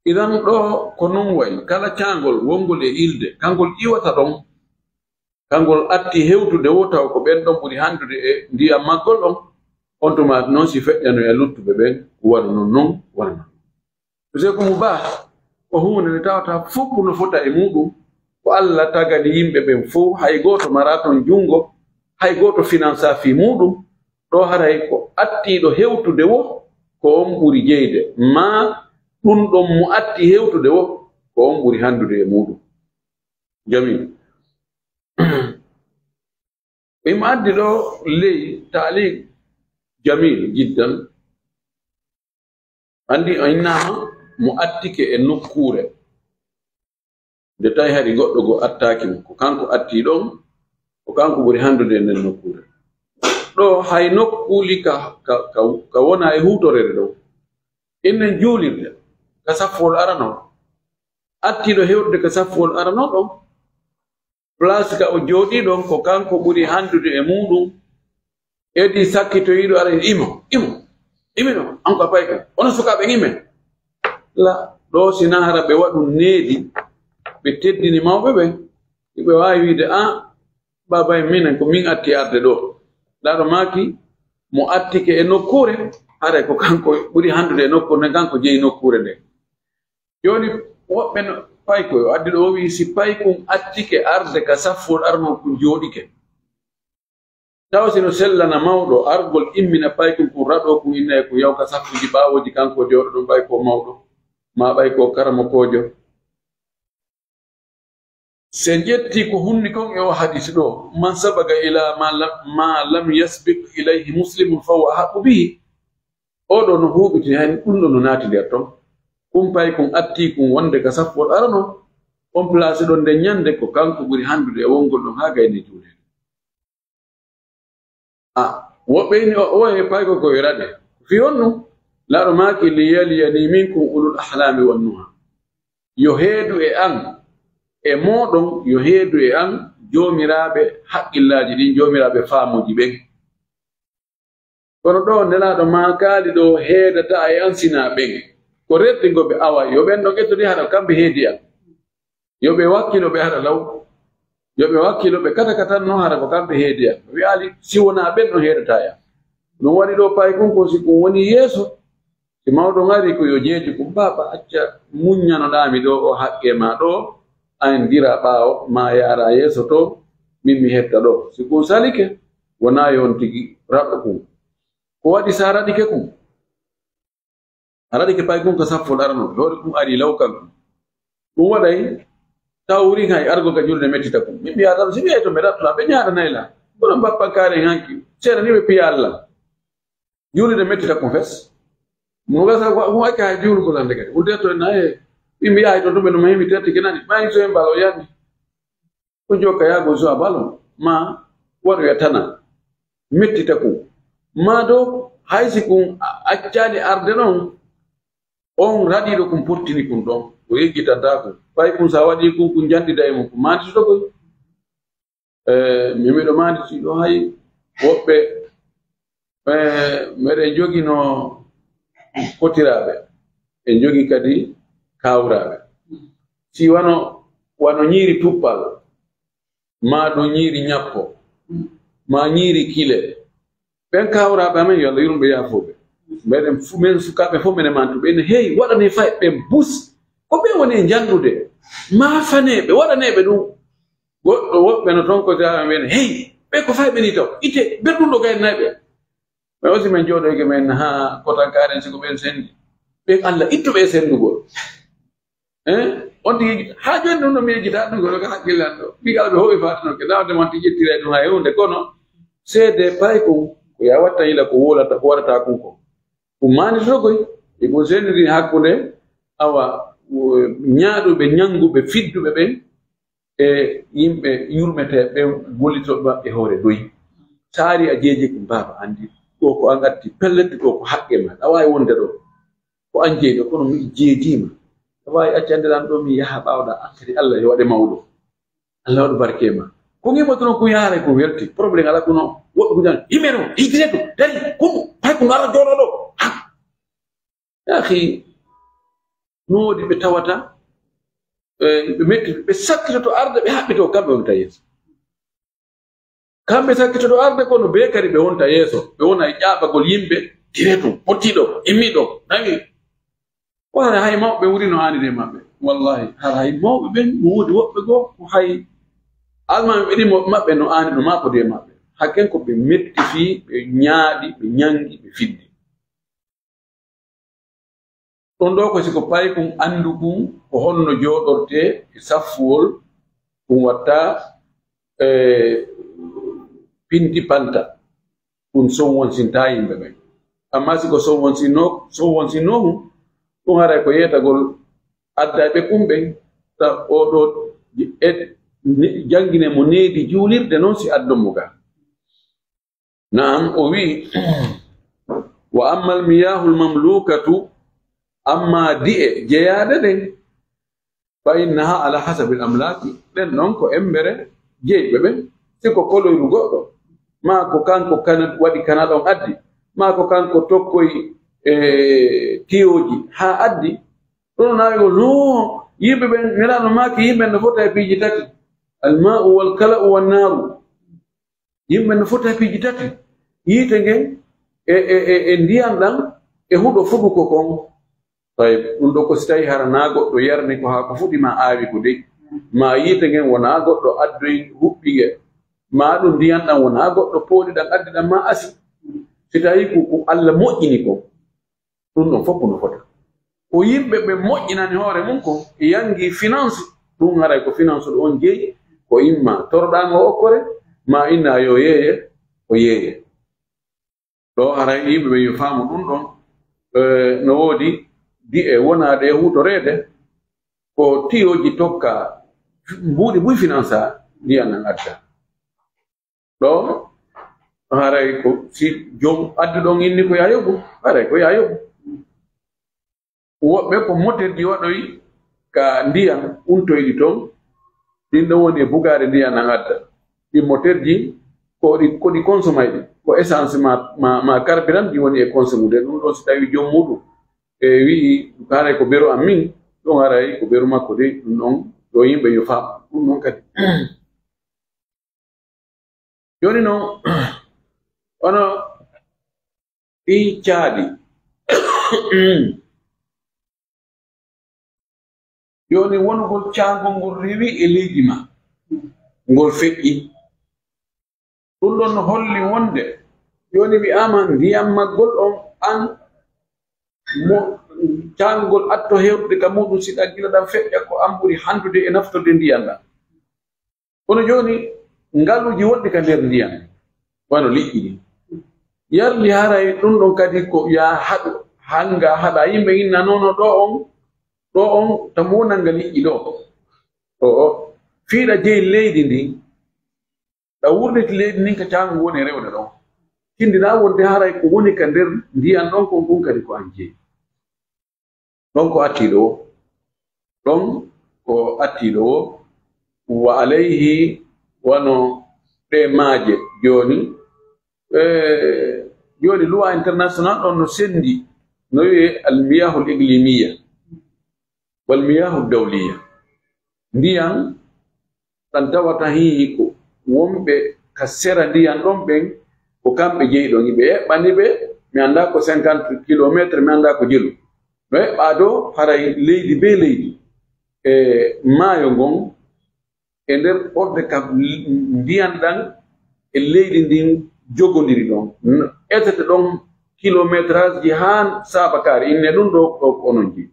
Idan ɗoo ko non wayi, kala caangol wonngol e ilde, kangol iwata ɗon, kangol atti hewtude wo taw ko ɓen ɗon ɓuri handude e ndiyam maggol ɗon, on tuma non si feƴƴanoya luttuɓe ɓen, wano non non, wano non. Parce que ko mubah, ko huunde nde tawata fof no fota e muɗum, ko Allah tagani yimɓe ɓen fof, hay gooto mara ton junngo, hay gooto finansa fii muɗum, ɗo haray ko attiiɗo hewtude wo, ko on ɓuri jeyde, ma ɗum ɗon mo atti hewtude wo, ko on ɓuri handude e muɗum. Jamil. Imo addi ɗo ley taaliq jamil jiddan. Anndi o innaama mo attike e nokkuure. Nde tawi hari goɗɗo go attaaki mo, ko kanko atti ɗon, ko kanko ɓuri handude e nden nokkuure. Ɗo hay nokkuuli ka, ka, ka, ka wona e huutorere ɗo. Innen juulirde, ka saffol aranol. Attiiɗo hewtude ka saffol aranol ɗon. Place ka o jooɗii ɗon, ko kanko ɓuri handude e muɗum. Edi sakkitoyiiɗo ara, imo, imo, imino, an ko a payka. Onon sukaaɓe, ime. La, ɗo si na hara ɓe waɗu needi, ɓe teddini mawɓe ɓen, ɓe waawi wiide, "Ah, baaba en minen, ko min atti arde ɗo." Laaɗo maaki, mo attike e nokkuure, haray ko kanko ɓuri handude e nokkuure nden, kanko jeyi nokkuure nden. Jooni, woɓɓe no, paykoy o addi ɗo, o wi'i, si paykun attike arde ka saffol aranol kun jooɗike. Taw si no sellana mawɗo argol immina paykun kun raɗo kun inna e kun yaw ka saffuji ɓaawoji kanko jooɗo ɗon ɓay ko mawɗo, ma ɓay ko karamokoojo. Si en ƴetti ko hunni kon e o hadis ɗo, "Man sabaga ila ma la-, ma lam yasbiq ilayhi muslimun fa huwa ahaqqu bihi." Oɗo no huuɓiti hen, ɗum ɗo no naati nder ton. Kun paykun atti kun wonde ka saffol arano, on place ɗon nden ñande ko kanko ɓuri handude e wongol ɗon haa gayne juulirde. A, woɓɓe ini o, o e payko ko e raɗe. Fi honno? Laaɗo maaki, "Li yaliyani minkum ulul ahlami wan nuha." Yo heedu e an, e mooɗon, yo heedu e an joomiraaɓe haqqillaaji ɗin, joomiraaɓe faamuji ɓen. Kono ɗo Nelaaɗo maakaali ɗo heedata e an sinaa ɓen. Ko rerɗingo ɓe, awa, yo ɓen ɗon ƴettude hara kamɓe heedi an. Yo ɓe wakkilo ɓe hara law. Yo ɓe wakkilo ɓe kata katan non hara ko kamɓe heedi yam. Mi wi'aali si wonaa ɓen ɗon heedata yam. Ɗum waɗi ɗo paykun ko si ɗum woni yeeso. Si mawɗo ngari ko yo jeeji ɗum, "Baaba, acca muññanoɗaa mi ɗo o haqqee ma ɗo, an ngira ɓaawo, ma yaara yeeso to, min mi hetta ɗo." Si ɗum salike, wonaa yo on tigi raɗo ɗum. Ko waɗi sa raɗike ɗum? A raɗike paykun ka saffol aranol, hoore ɗum ari law kan. Ɗum waɗay taw wurin hay argol ka julde mettita kun. Min mbiya tan, si mi yehi to mi raɗtula, ɓe ñaaɗanay la. Kono mbappankaare en hanki, seeɗa ni ɓe piya Alla. Julde mettita kun fes. Mo gasa ko, ko acca hay julugol hande kadi. Ɗum detto en naye, min mi yahay to ɗum ɓe ɗum hemi tetti kinani. Ɓay so en balo yani. Ko jokka yaagol so a balo, ma waɗoya tana. Mettita kun. Ma do, hay si kun a-, accaali arde ɗon, on raɗiiɗo kun portini kun ɗon. O yejjitanta kun. Ɓay kun sa waɗi kun, kun janɗida e mum, kun maanditoto koy. Eh, mi miɗo maanditi ɗo hay woɓɓe, eh, meɗen jogino kotiraaɓe, en jogi kadi kawraaɓe. Si wano, wano ñiiri tuppal, ma ɗo ñiiri ñappo, ma ñiiri kile, ɓen kawraaɓe amen, yo Allah yurmo ɓe, yaafo ɓe. Meɗen fu-, men sukaaɓe fof, mene mantu ɓe. Ene heewi waɗani fay ɓe bus. Ko ɓe woni e njanndude. Ma faneeɓe, waɗaneeɓe ɗum. Goɗɗo woɓɓe no ton ko jawa men, "Hey, ɓe ko fay ɓe ni taw. Ite, berɗum ɗo gaynay ɓe." Mais aussi men jooɗoyke men haa kotankaaren siko ɓen sendi. Ɓen Allah ittu ɓe e sendugol. Hein? On tigi, haa jooni ɗum ɗo mi yejjita ɗum ko ɗo ka hakkillan ɗo. Mi kala ɓe howi faatinoke. Nawde mon ti ƴettiray ɗum hay huunde. Kono seede pay ko, ko ya watta yila ko wolata, ko waɗata kun ko. Ko maanditoto koy, e ko sendiri hakkunde, awa, wo-, ñaaɗuɓe, ñannguɓe, fidduɓe ɓen, e yimɓe yurmeteeɓe ɓen, gollitooɓe maɓɓe hoore doyi. Saari a jeeji ko baaba anndi, ɗo ko an addi, pellet ɗo ko haqqe ma, a waawi wonde ɗo. Ko an jeyi ɗo, kono mi jeejiima. A waawi accande lan ɗo, mi yaha ɓaawɗa, an kadi Allah yo waɗe mawɗo. Allah waɗu barke ma. Ko ngimo toon ko yaare ko welti. Problème ala kono woɓɓe ko jan. Himero, hijire to, dari, kumbo, hay ko ngara jooɗo ɗo. Ha. Ya akhi, no woodi ɓe tawata, eh, ɓe metti, ɓe sakkitoto arde, ɓe haɓɓito kamɓe wonta yeeso. Kamɓe sakkitoto arde kono be kadi ɓe wonta yeeso. Ɓe wona e ƴaaɓagol yimɓe, dire ɗum, pottiɗo, immiɗo, nawi. Ko hara hay mawɓe wuri no aani de maɓɓe. Wallahi, hara hay mawɓe ɓen no woodi woɓɓe goo, ko hay almaami ɓe ɗi mo-, maɓɓe no aani no maako de maɓɓe. Hakken ko ɓe metti fii, ɓe ñaaɗi, ɓe ñanngi, ɓe fiddi. Ɗon ɗoo ko si ko paykun anndu kun ko honno jooɗortee e saffuwol, kun watta, eh, pinti panta, kun sonwonsintaa yimɓe ɓen. Amma si ko sonwonsinno-, sonwonsinnoo kun, ɗun haray ko yeetagol addayɓe kun ɓen, ta oo ɗoo e, ne-, janngine mo needi juulirde non si addon mo ga. Na'am, o wi'i, "Wa ammal miyahul mamlukatu, amma di'e jeyaaɗe ɗen, fa innaha ala hasabil amlaki, ɗen ɗon ko embere jeyɓe ɓen, si ko koloyru goɗɗo, maa ko kanko kana-, waɗi kana ɗon addi, maa ko kanko tokkoyi, e, tiyooji haa addi." Ɗon naawi o, "No, yimɓe ɓen, Nelaaɗo maaki, yimɓe no fota e piiji tati, alma'u wal kala'u wan naaru." Yimɓe no fota e piiji tati. Yiite ngen e, e, e, e ndiyan ɗan e huɗo fuɗuko kon. Tayyib, ɗum ɗo ko si tawi hara naa goɗɗo yarni ko haa ko fuɗi ma aawi ko dey. Ma yiite ngen wonaa goɗɗo addoyi huɓɓi nge. Ma ɗum ndiyan ɗan wonaa goɗɗo pooɗi ɗan addi ɗan ma asi. Si tawi ko, ko Allah moƴƴini ko. Ɗum ɗon fof ko no fota. Ko yimɓe ɓe moƴƴinani hoore mum ko e yangi finance, ɗum haray ko finance ɗo on jeyi, ko imma toroɗaango okkore, ma inna yo yeeye, o yeeye. Ɗo haray yimɓe ɓe yo faamu ɗum ɗon, eh, no woodi di'e wonaaɗe e huutoreede, ko tiyooji tokka mbuuɗi buy finance ndiyan nan adda. Ɗo, haray ko si joom addu ɗon inni ko yaa yoɓu, haray ko yaa yoɓu. Woɓɓe ko moterji waɗoyi ka ndiyan untoyɗi ton, ɗin ɗon woni e bugaade ndiyan nan adda. Ɗin moterji ko ɗi, ko ɗi consomayɗi, ko essence ma, ma, ma carburant ɗi woni e consommude. Ɗum ɗon si tawi joom muɗum e wi'i, "Haray ko beru am min," ɗum haray ko beru makko de, ɗum ɗon ɗo yimɓe yo faamu ɗum noon kadi. Jooni noon, ono ɗi caali. Jooni wonugol caangol ngol rewi e leydi ma, ngol feƴƴi. Ɗum ɗon no holli wonde, jooni wi'aama ndiyam maggol on, aan mo caangol atto heewtude ka muuɗum, si ɗaggila ɗam feƴƴa, ko aan ɓuri handude e naftorde ndiyam ɗam. Kono jooni, ngaluuji woɗɗi ka nder ndiyam, wano liƴƴi ɗin. Yarli haray ɗum ɗon kadi ko yaa haɗu, hanga haɗa yimɓe inna nono ɗo on, ɗo on, tamu nanga liƴƴi ɗo. O, o, fiiɗa jeyi leydi ndin, ɗa wurniti leydi ndin ka caangu woni e rewde ɗon. Tindinaa wonde haray ko woni ka nder ndiyam ɗon kon, ɗum kadi ko an jeyi. Ɗon ko attiiɗo o. Ɗon ko attiiɗo o. Wa alayhi, wano ɗe maaje jooni. E, jooni loi international ɗon no sendi, no wi'e al miyahul iglimiya wal miyahul dawliya. Ndiyam ɗan tawata hii ko wonɓe ka sera ndiyam ɗon ɓen, ko kamɓe jeyi ɗon. Iɓe eɓɓani ɓe, mi anndaa ko cinquante kilomètres, mi anndaa ko jelu. No eɓɓaa dow haray leydi be leydi e maayo ngon, e nder ɓorde ka ndiyam ɗan e leydi ndin jogondiri ɗon. Etete ɗon kilometraaji haa saabakaari, inne ɗum ɗo, ɗo ko onon jeyi.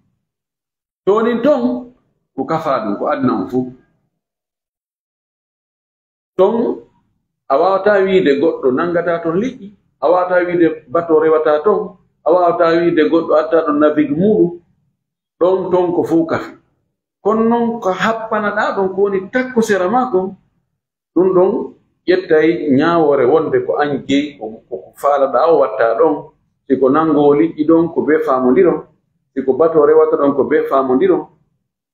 Toonin ton ko kafaa ɗum, ko aduna on fof. Ton a waawataa wiide goɗɗo nanngataa ton liƴƴi, a waawataa wiide bato rewataa ton, a waawataa wiide goɗɗo attaa ɗon navig muuɗum, ɗon ton ko fof kafi. Kono noon ko happanaɗaa ɗon ko woni takko sera maa kon, ɗum ɗon ƴettay ñaawoore wonde ko an jeyi, ko, ko, ko faalaɗaa o wattaa ɗon. Si ko nanngoowo liƴƴi ɗon, ko bee faamondiron. Si ko bato rewata ɗon, ko bee faamondiron.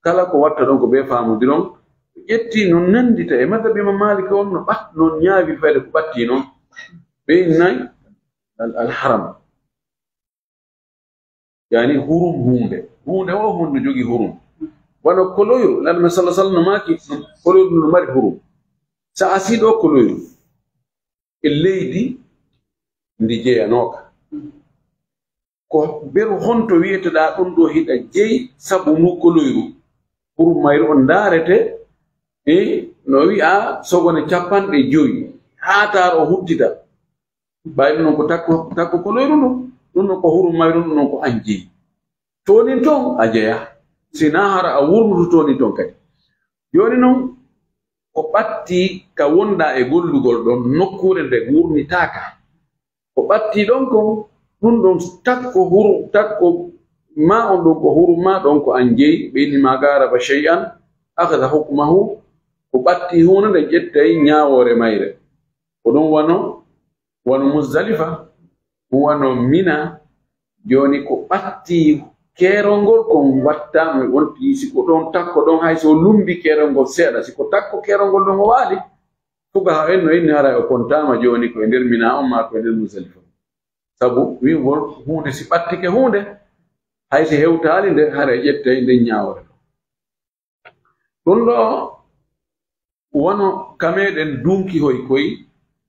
Kala ko watta ɗon ko bee faamondiron. Ƴetti no nanndita e madhabi Imam Malik on, no ɓat-, no ñaawi fayde ko ɓatti noon. Ɓe innay al, al haram. Yani hurum huunde. Huunde o huunde no jogii hurum. Wano koloyru, Nabi sallallahu alaihi wasallam no maaki, koloyru no mari hurum. Sa a sii ɗo koloyru e leydi ndi jeyanooka. Ko beru honto wi'eteɗaa ɗum ɗo hiɗa jeyi sabu ndu koloyru? Hurum mayru on ndaarete, e no wi'a sogone capanɗe jowi, haa taaro o huttita. Ɓay ɗum ɗon ko takko, takko koloyru ndu, ɗum ɗon ko hurum mayru, ɗum ɗon ko an jeyi. Toonin ton a jeya, si naa hara a wurnutu toonin ton kadi. Jooni non, ko ɓatti ka wonɗaa e gollugol ɗon nokkuure nde wurnitaaka. Ko ɓatti ɗon kon, ɗum ɗon takko huru-, takko ma on ɗon ko hurum ma ɗon ko an jeyi, ɓe inni ma garaba shay'an, akhadha hukmahu, ko ɓatti huunde nde ƴettay ñaawoore mayre. Ko ɗum wano, wano Muzdalifa, wano Mina, jooni ko ɓatti keerol ngol kon watta, wonti si ko ɗon takko ɗon, hay so lumbi keerol ngol seeɗa, si ko takko keerol ngol ɗon o waali, fuqaha en no inni haray o kontaama jooni ko e nder Mina on maa ko e nder Muzdalifa. Sabu wi'ugol huunde si ɓattike huunde, hay si hewtaali nde, haray ƴettay nden ñaawoore. Ɗum ɗo wano ka meɗen dunki hoy koy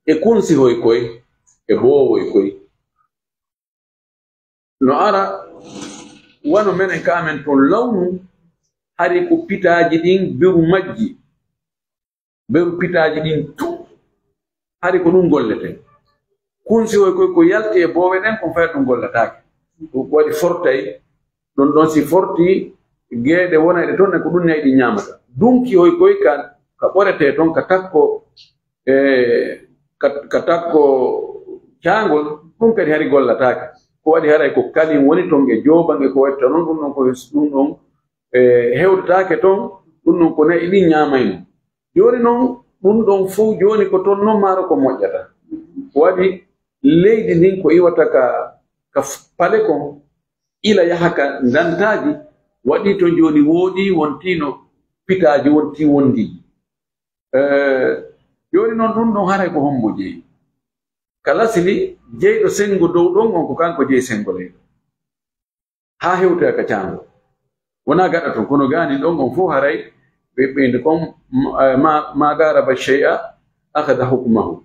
e kunsi hoy koy e boowoy koy. No ara wano menen ka amen ton lawnu, hari ko pitaaji ɗin beru majji. Beru pitaaji ɗin tun, hari ko ɗum gollete. Kunsi hoy koy ko yalti e boowe ɗen, kon fay ɗum gollataake. Ɗum ko waɗi fortay, ɗon ɗon si forti, geeɗe wonayɗe ton, ko ɗum nayi ɗi ñaamata. Dunki hoy koy ka, ka ɓoretee ton, ka takko, e, ka, ka takko caangol, ɗum kadi hari gollataake. Ko waɗi haray ko kalin woni ton e jooban e ko watta non, ɗum ɗon ko ɗum ɗon, e, hewtataake ton, ɗum ɗon ko nayi ɗin ñaamayno. Jooni non, ɗum ɗon fow jooni ko ton non maaro ko moƴƴata. Ko waɗi leydi ndin ko iwata ka, ka f-, pale kon, ila yaha ka ndantaaji, waɗi ton jooni wooɗi, wontiino pitaaji, wonti wondi. Eh, jooni non ɗum ɗon haray ko hombo jeyi? Ka lasili, jeyɗo sengo dow ɗon on ko kanko jeyi sengo leyɗo. Haa hewtoya ka caango. Wonaa gaɗa ton, kono gaani ɗon on fow haray ɓe ɓeyndi kon, ma, ma, ma garaba shay'a akhadha hukmahu.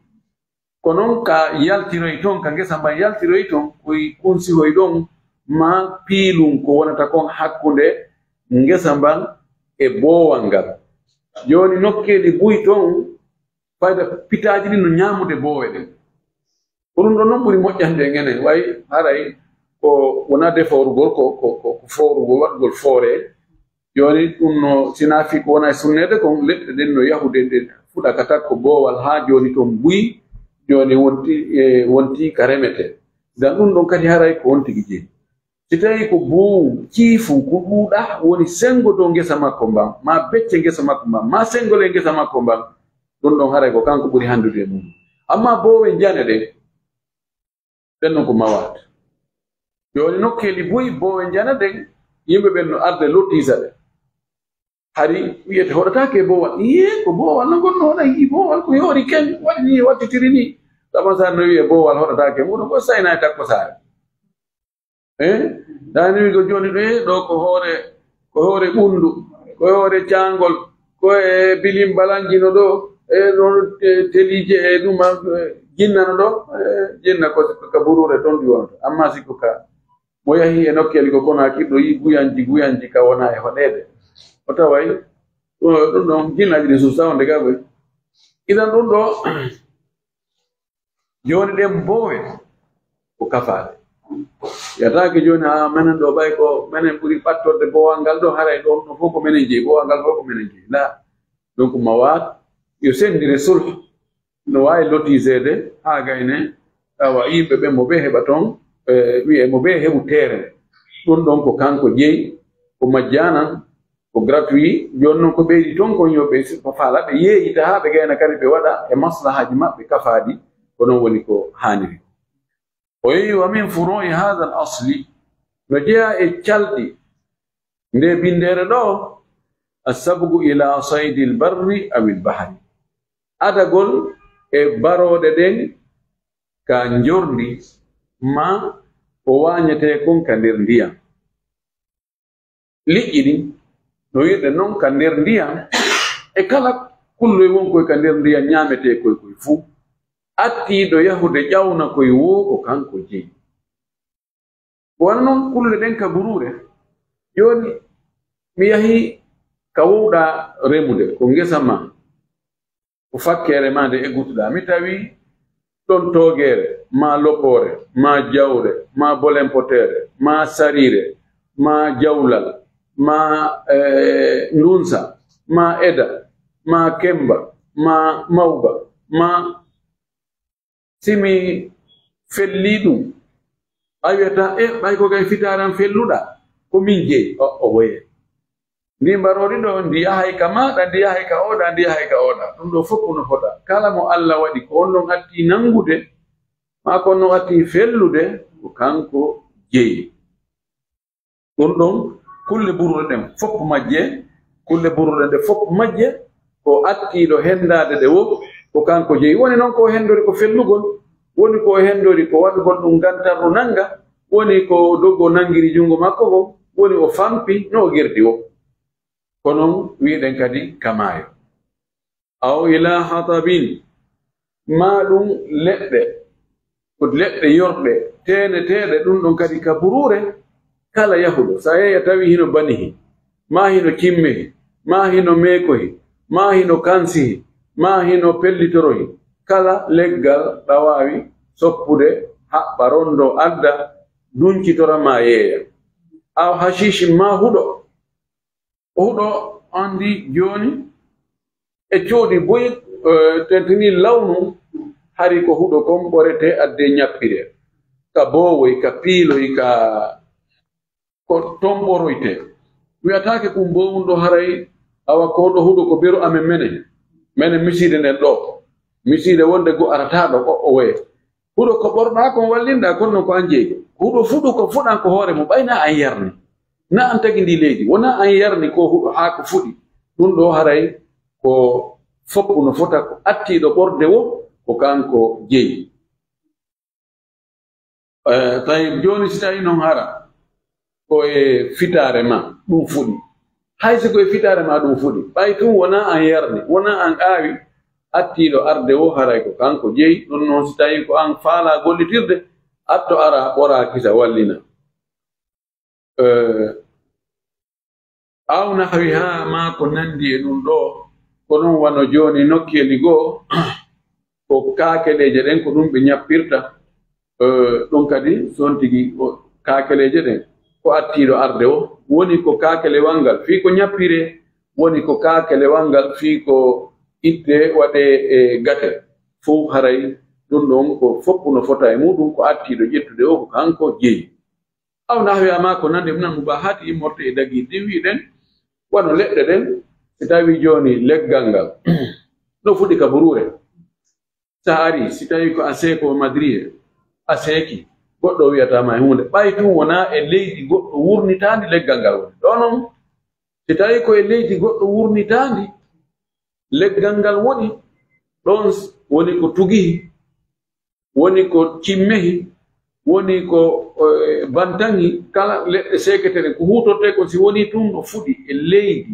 Ko noon ka yaltiroy toon, ka ngesa mban yaltiroy toon, koy kunsihoy ɗon, ma piilun ko wonata kon hakkunde ngesa mban e boowal ngal. Jooni nokkeeli buy toon, fayda pitaaji ɗin no ñaamude boowe ɗen. Ko ɗum ɗon noon ɓuri moƴƴande en enen, way haray ko wonaa defoorugol, ko, ko, ko, ko foorugol, waɗugol foore. Jooni ɗum no, sinaa fii ko wonaa e sunneede kon, leɗɗe ɗen no yahude, ɗe fuɗa ka takko boowal haa jooni toon buy, jooni wonti, e, wonti ka remete. Dan ɗum ɗon kadi haray ko on tigi jeyi. Si tawii ko buuwu, ciifu, ko ɗuuɗa woni senngo dow ngesa makko mban, maa becce ngesa makko mban, maa senngol e ngesa makko mban, ɗum ɗon haray ko kanko ɓuri hanndude e mum. Ammaa boowe njane ɗen, ɗen non ko mawaat. Jooni nokkeeli buy boowe njana ɗen, yimɓe ɓen no arde lottisa ɗe. Hari wiyete hoɗataake e boowal. Iyee, ko boowal no ngonno hoɗa yii boowal ko yoori ken, waɗi ni, wattitiri ni. Taman sa no wiye boowal hoɗataake, ngono ko sayna e takko saare. Eh? Dani mi ko jooni ɗo, eh, ɗo ko hoore, ko hoore ɓunndu, ko hoore caangol, ko e bilimbalanji no ɗo, e ɗon te-, teliije e ɗum, eh, jinna no ɗo, eh, jinna ko ka buruure toon ɗi wonata. Amma si ko ka, mo yahi e nokkeeli ko kono hakkil ɗo yii guyanji, guyanji ka wona e hoɗeede. O taway, ɗum, ɗum ɗon jinnaaji ɗin suusa wonde ga koy. Idan ɗum ɗo, Jooni ɗen boowe ko kafaaɗe. Yataake jooni, haa menen ɗo ɓay ko menen ɓuri ɓattorde boowal ngal ɗo, haray ɗon no fof ko menen jeyi, boowal ngal fof ko menen jeyi. Laa, donc mawaat yo senndire sulh, no waawi lotiseede haa gayne, awa yimɓe ɓen mo ɓe heɓa toon, e, wiye mo ɓe heɓu teeren. Ɗum ɗon ko kanko jeyi, ko majjaanan, ko gratuit. Jooni noon ko ɓeydi toon kon yo ɓe si-, ko faala ɓe yeeyita haa ɓe gayna kadi ɓe waɗa e maslahaaji maɓɓe kafaaɗi, ko noon woni ko haaniri. O wi'i, "Wa min furu'i hadha al-asli", no jeyaa e calɗi nde binndere ɗo, "as-sabqu ila saydil barri awil bahri", adagol e barooɗe ɗen ka njorndi ma ko waañetee kon ka nder ndiyam. Liƴƴi ɗin, no wi'irɗe non ka nder ndiyam, e kala kulloy wonkoy ka nder ndiyam ñaametee koy koy fuu, attiiɗo yahude ƴawna koy woo ko kanko jeyi. Ko wano non kulle ɗen ka buruure. Jooni, mi yahi ka wowɗaa remude, ko ngesa ma. Ko fakkeere maa nde eggutuɗaa. Mi tawi ɗon toogeere, maa lopoore, maa jawre, maa bolempoteere, maa sariire, maa jawlal, maa, eh, ndunsa, maa eda, maa kemba, maa mawba, maa si mi fellii ɗum, a wiyata, "E, ɓay ko kay fitaaran felluɗaa, ko min jeyi." O, o woye. Ndi mbaroori ɗo, ndi yahay ka maaɗa, ndi yahay ka ooɗa, ndi yahay ka ooɗa. Ɗum ɗo fof no fota. Kala mo Alla waɗi ko on ɗon atti nanngude, maa ko on ɗon atti fellude, ko kanko jeyi. Ɗum ɗon, kulle buruɗe ɗen fof majje, kulle buruɗe ɗe fof majje, ko attiiɗo henndaade ɗe wo, ko kanko jeyi. Woni noon ko o henndori ko fellugol, woni ko o henndori ko waɗugol ɗum ngantarru nannga, woni ko doggo nanngiri junngo makko ngo, woni o fampi no o gerdi wo. Ko noon wi'ɗen kadi ka maayo. Aw ila hatabin, maa ɗum leɗɗe, ko leɗɗe yorɗe, teeneteeɗe, ɗum ɗon kadi ka buruure, kala yahuɗo, so a yehi a tawi hino banihi, maa hino cimmehi, maa hino meekohi, maa hino kansihi, maa hino pellitorohi, kala leggal ɗa waawi soppude, haɓɓa, rondo, adda, dunci tora maa yeeya. Aw hashish, maa huɗo, O huɗo anndi jooni e coodi boyi, eh, tentini lawnu, hari ko huɗo kon ɓorete adde ñappire. Ka boowoy, ka piiloy, ka ko ton ɓoroyte. Wiyataake kun boowun ɗo haray awa ko ɗo huɗo ko beru amen menen. Menen misiide nden ɗo. Misiide wonde go arata ɗo ko o woye. Huɗo ko ɓorɗaa kon wallinɗaa, kono non ko an jeyi. Huɗo fuɗu ko fuɗan ko hoore mum, ɓay na an yarni. Na an tagi ndi leydi, wonaa an yarni ko huɗo haa ko fuɗi. Ɗum ɗo haray ko foppu no fota ko attiiɗo ɓorde wo, ko kanko jeyi. Eh, tawi jooni si tawi non hara ko e fitaare ma ɗum fuɗi. Hay si ko e fitaare ma ɗum fuɗi, ɓay tun wonaa an yarni, wonaa an aawi, attiiɗo arde wo haray ko kanko jeyi. Ɗum noon, si tawii ko an faalaa gollitirde, atto ara ɓoraa kisa wallina. Eh, aw nahwihaa, maa ko nanndi e ɗum ɗoo, ko ɗum wano jooni nokkeeli goo, ko kaakeleeje ɗen, ko ɗum ɓe ñappirta. Eh, ɗum kadi, so on tigi, o, kaakeleeje ɗen, ko attiiɗo arde o, woni ko kaakelewal ngal, fii ko ñappiree, woni ko kaakelewal ngal, fii ko ittee waɗee e gate. Fow haray ɗum ɗon ko fof no fota e muɗum, ko attiiɗo ƴettude o, ko kanko jeyi. Aw nahwihaa, maa ko nanndi e ɗum, minal mubahaati, immorde e dagiiɗi ɗin wi'uɗen, wano leɗɗe ɗen, si tawii jooni leggal ngal no fuɗi ka buruure, si a arii, si tawii ko a seeko madriye, a seeki, goɗɗo wi'ataa ma e huunde, ɓay tun wonaa e leydi goɗɗo wurnitaandi leggal ngal woni. Ɗoo non, si tawii ko e leydi goɗɗo wurnitaandi leggal ngal woni, ɗon woni ko tugihi, woni ko cimmehi, woni ko, eh, bantanhi, kala leɗɗe seeketeeɗe, ko huutortee kon, si wonii tun no fuɗi e leydi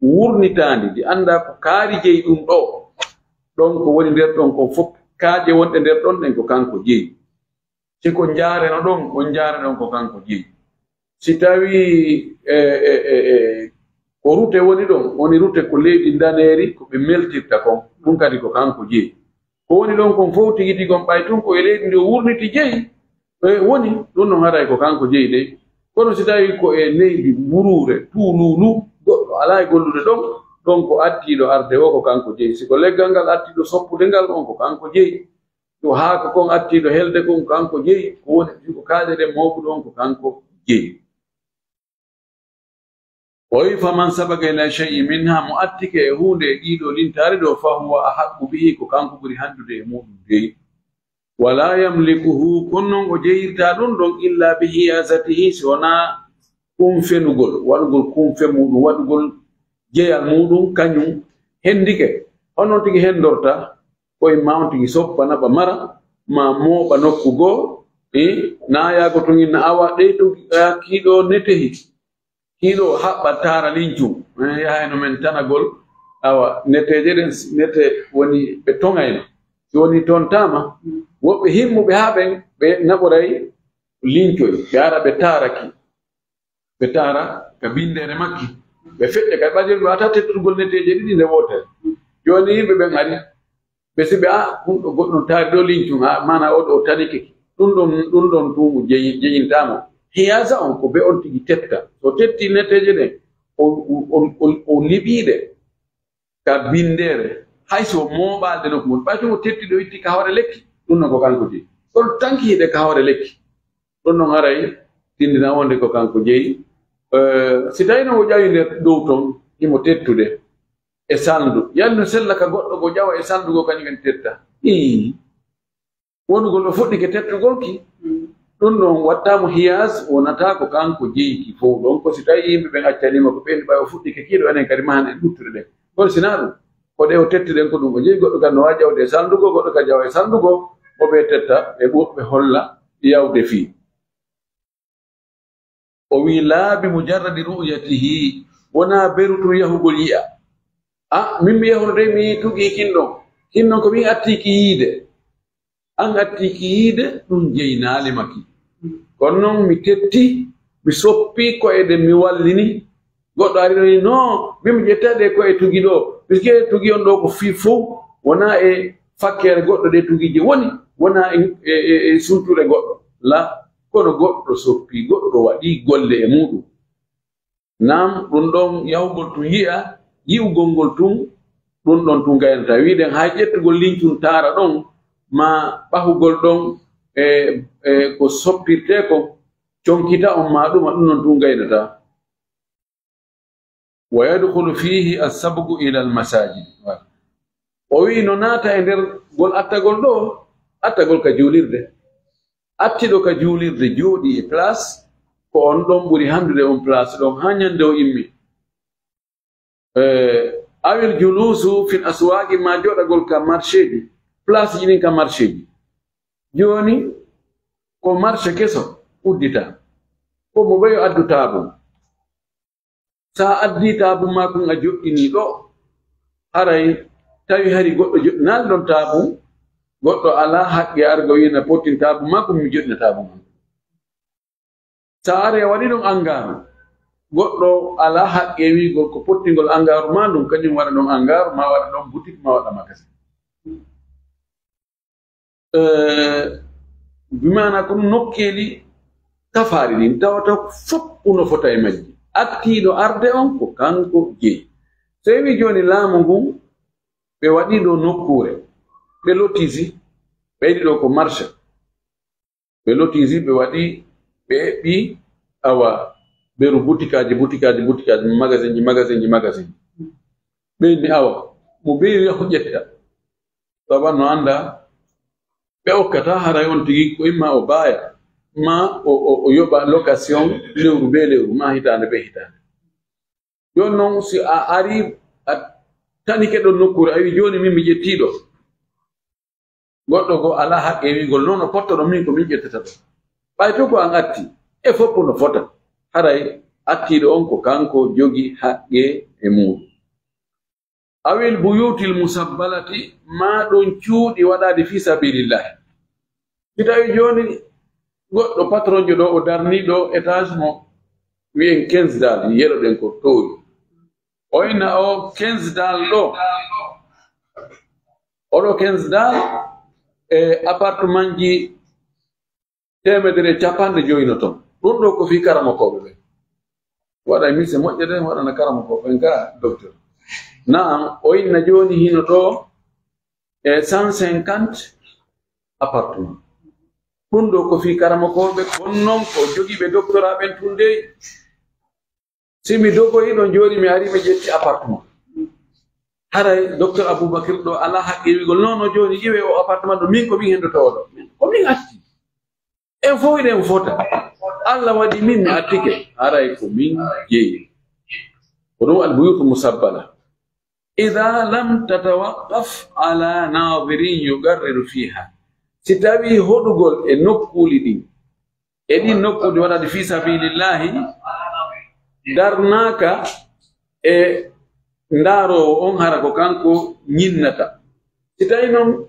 wurnitaandi, ndi anndaa ko kaari jeyi ɗum ɗoo, ɗon ko woni nder ɗon kon fof, kaaƴe wonɗe nder ɗon ɗen ko kanko jeyi. Si ko njaareno ɗon, on njaara ɗon ko kanko jeyi. Si tawii, e, e, e, e, ko rute woni ɗon, woni rute ko leydi ndaneeri, ko ɓe meltirta kon, ɗum kadi ko kanko jeyi. Ko woni ɗon kon fof tigi tigi on, ɓay tun ko e leydi ndi o wurniti jeyi, e, woni, ɗum non haray ko kanko jeyi dey. Kono si tawii ko e leydi mburuure, tuuluulu, goɗɗo alaa e gollude ɗon, ɗon ko attiiɗo arde o ko kanko jeyi. Si ko leggal ngal attiiɗo soppude ngal, on ko kanko jeyi. Yo haako kon attiiɗo helde kon, kanko jeyi. Ko woni, si ko kaaƴe ɗen mawɓe ɗon, ko kanko jeyi. O wi, "Faman sabaqa ila shay'in minha", mo attike e huunde e ɗiɗo lintaare ɗo, "fa huwa ahaqqu bihi", ko kanko ɓuri handude e muɗum dey. "Wala yamlikuhu", kono non o jeyirta ɗum ɗon, "illa bi hiyazatihi", si wonaa kumfenugol, waɗugol kumfe muɗum, waɗugol jeyal muɗum, kañum hendike. Hono tigi hendorta ko imma on tigi soppa naɓa mara, ma mooɓa nokku goo, e, na yaago tun inna awa ɗey to, a, kiiɗo netehi, kiiɗo haɓɓa taara lincum, e, yaha no men tanagol, awa, neteeje ɗen, nete woni ɓe toŋayno. Si woni tontaama, woɓɓe himmuɓe haa ɓen, ɓe naɓoray lincoy, ɓe ara ɓe taaraki. Ɓe taara ka binndere makki. Ɓe feƴƴa ka ɓadel, ɓe wata tettugol neteeje ɗiɗi nde wootere. Jooni yimɓe ɓen ari, ɓe si ɓe, "A, ɗum ɗo goɗɗo taari ɗo lincum, a, maana o ɗo o tanike ki." Ɗum ɗon, ɗum ɗon tun jeyi-, jeyintaama. Hiyaasa on ko be on tigi tetta. So tetti neteeje ɗen, o, o, o, o, o liɓii ɗe ka binndere. Hay so mooɓaade nokku mum, ɓay tun o tetti ɗo itti ka hoore lekki, ɗum non ko kanko jeyi. Kono tanki hiɗe ka hoore lekki. Ɗum non haray tindina wonde ko kanko jeyi. Eh, si tawii no o ƴawi nder dow ton, himo tettude e salndu. Yalla no sella ka goɗɗo ko ƴawa e salndu goo kañum en tetta? Ii. Wonugol o fuɗɗike tettugol ki. Ɗum ɗon wattaamo hiyaas, wonata ko kanko jeyi ki fow ɗon. Ko si tawii yimɓe ɓen accaniima ko ɓen ɓay o fuɗɗike kiiɗo, enen kadi mahan en ɗuttude ɗen. Kono si naa ɗum, ko ɗe o tetti ɗen ko ɗum o jeyi, goɗɗo kadi no waawi ƴawde e salndu goo, goɗɗo kadi ƴawa e salndu goo, mo ɓe tetta, ɓe ɓur-, ɓe holla yawde fii. O wi, "Laa bi mujarradi ru'yatihi", wonaa beru tun yahugol yi'a. "A, min mi yahuno dey, mi yi'i tugii kin ɗon. Kin ɗon ko min attii ki yiide." An attii ki yiide, ɗum jeynaali ma ki. Kono non mi tetti, mi soppi ko'e ɗen, mi wallini. Goɗɗo ari ɗon, "Non, min mi ƴetta ɗe ko'e tugi ɗo. Puisque tugi on ɗo ko fii fow, wonaa e fakkeere goɗɗo ɗe tugiije woni, wonaa e, e, e, e sunture goɗɗo." La, kono goɗɗo soppi, goɗɗo waɗi golle e muɗum. Naam, ɗum ɗon yahugol tun yi'a, yi'ugol ngol tun, ɗum ɗon tun gaynata. Wi'uɗen hay ƴettugol lincun taara ɗon, maa ɓahugol ɗon e, e ko soppirtee kon, conkita on maa ɗuma, ɗum ɗon tun gaynata. Wa yadkhulu fihi as-sabqu ila al-masajid. O wi'i no naata e nder ngol attagol ɗo, attagol ka juulirde. Attiɗo ka juulirde jooɗii e place, ko on ɗon ɓuri handude on place ɗon haa ñande o immi. Eh, awil julusu fil aswaqi, ma jooɗagol ka marché ji, place ji ɗin ka marché ji. Jooni ko marché keso uddita. Ko mo ɓeyo addu taabul. So a addii taabun maa kun a joɗɗinii ɗo, haray tawi hari goɗɗo joɗɗinaali ɗon taabun, goɗɗo alaa haqqe argo wi'na pottin taabun maa kun, mi joɗɗina taabun maa. So a ari a waɗi ɗon angaaru, goɗɗo alaa haqqe wi'gol ko pottingol angaaru maa ndun, kañum waɗa ɗon angaaru, maa waɗa ɗon butik, maa waɗa magasin. Eh, bi maana ko nokkeeli tafaari ɗin, tawata fop no fota e majji. Attiiɗo arde on ko kanko jeyi. So wi jooni laamu ngun, ɓe waɗi ɗo nokkuure, ɓe lotisi, ɓe yiɗi ɗo ko marché. Ɓe lotisi, ɓe waɗi, ɓe eɓɓi, awa, beru butikaaji, butikaaji, butikaaji, magasinji, magasinji, magasinji. Ɓe inni, awa, mo beeri yahu ƴetta. Baba no annda, ɓe okkata haray on tigi ko imma o baaya, ma o, o, o yoɓa location lewru be lewru, ma hitaande be hitaande. Jooni non, si a ari, a tanike ɗon nokkuure, a wi, "Jooni min mi ƴettii ɗo." Goɗɗo goo alaa haqqe wi'gol, "Non, no pottoɗon min ko min ƴettata ɗo." Ɓay to ko an atti, e fof no fota. Haray attiiɗo on ko kanko jogi haqqe e muuɗum. Awil buyutil musabbalati, maa ɗum cuuɗi waɗaaɗi fii sabiilillahi. Si tawi jooni goɗɗo patronjo ɗo, o darni ɗo étage mo wi'en quinze daal, yeɗoɗen ko toowi. O inna o quinze daal ɗo, oɗo quinze daal e appartementji teemedere e capanɗe jowi no ton. Ɗum ɗo ko fii karamokooɓe ɓen. Waɗa mise moƴƴere, waɗana karamokooɓe ɓen ka docteur. Naam, o inna jooni hino ɗo e cent cinquante appartement. Ɗum ɗo ko fii karamokooɓe, kono non ko jogiiɓe doctorat ɓen tun dey. Si mi dogoyi ɗon jooni, mi ari mi ƴetti appartement. Haray docteur Aboubacry ɗo alaa haqqe wi'gol, "Non, non, jooni iwe o appartement ɗo, min ko min hendoto ɗo." Ko min atti. En fof eɗen fota. Allah waɗi min, mi attike. Haray ko min jeyi. Ko ɗum al buyutu musabbala. Idha lam tatawaqqaf ala nadirin yugarriru fiha. Si tawi hoɗugol e nokkuuli ɗin, e ɗin nokkuuli waɗaɗi fi sabilillahi, darnaaka e ndaaroowo on, hara ko kanko ñinnata. Si tawi non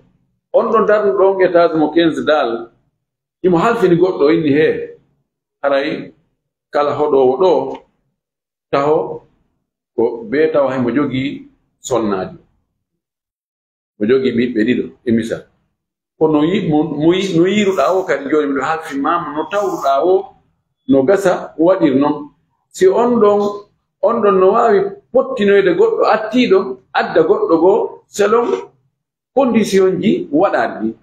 on ɗon darnuɗo on étage mo quinze daal, himo halfini goɗɗo, inni, "Hee, haray kala hoɗoowo ɗo, taho ko bee tawa himo jogii sonnaajo, mo jogii ɓiɓɓe ɗiɗo, e misal. Kono yi-, mo, mo yi-, no yiiruɗaa o kadi, jooni miɗo halfin maa mo, no tawruɗaa o, no gasa waɗir non. Si on ɗon, on ɗon no waawi pottinoyde goɗɗo attiiɗo, adda goɗɗo goo selon conditionji waɗaaɗi ɗi."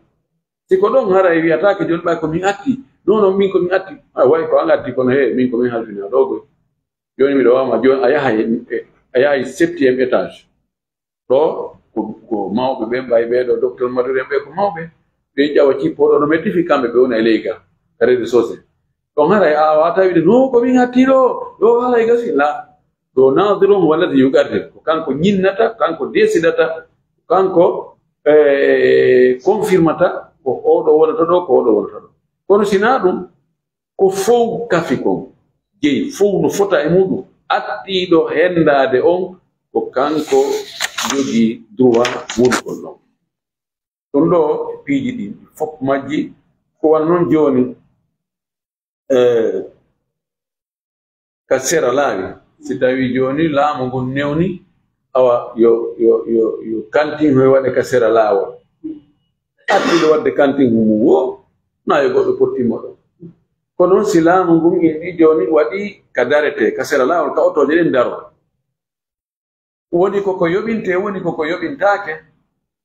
Si ko ɗon haray wi'ataake jooni ɓay ko min atti. Non, non, min ko min atti. A way ko an atti, kono he, min ko min halfinaa ɗo koy. Jooni miɗo wama, jooni a yahay, a yahay septième étage. Ɗo ko, ko mawɓe ɓen, ɓay ɓee ɗo docteur Maduri en ɓe ko mawɓe. Ɓe ƴawa cippo ɗo no metti fi kamɓe ɓe wona e ley ga, ka rez-de-chaussée. Ɗon haray a wata wi'de, "No, ko min atti ɗo, ɗo haray gasi." La, ɗo nadiron wallazi yuqarrir. Ko kanko ñinnata, kanko desidata, kanko, eh, confirmata ko oɗo wonata ɗo, ko oɗo wonata ɗo. Kono si naa ɗum, ko fow kafi kon, jeyi fow no fota e muɗum. Attiiɗo hendaade on, ko kanko jogii droit wonugol ɗon. Ɗum ɗo piiji ɗi fof majji, ko wano non jooni, eh, ka sera laawi. Si tawi jooni laamu ngun newni, awa yo, yo, yo, yo kantin hoy waɗe ka sera laawol. Attiiɗo waɗde kantin mum wo, na yo goɗɗo pottimo ɗo. Kono non si laamu ngun inni jooni waɗi ka darete, ka sera laawol, ka otooje ɗen daro. Woni ko ko yoɓintee, woni ko ko yoɓintaake.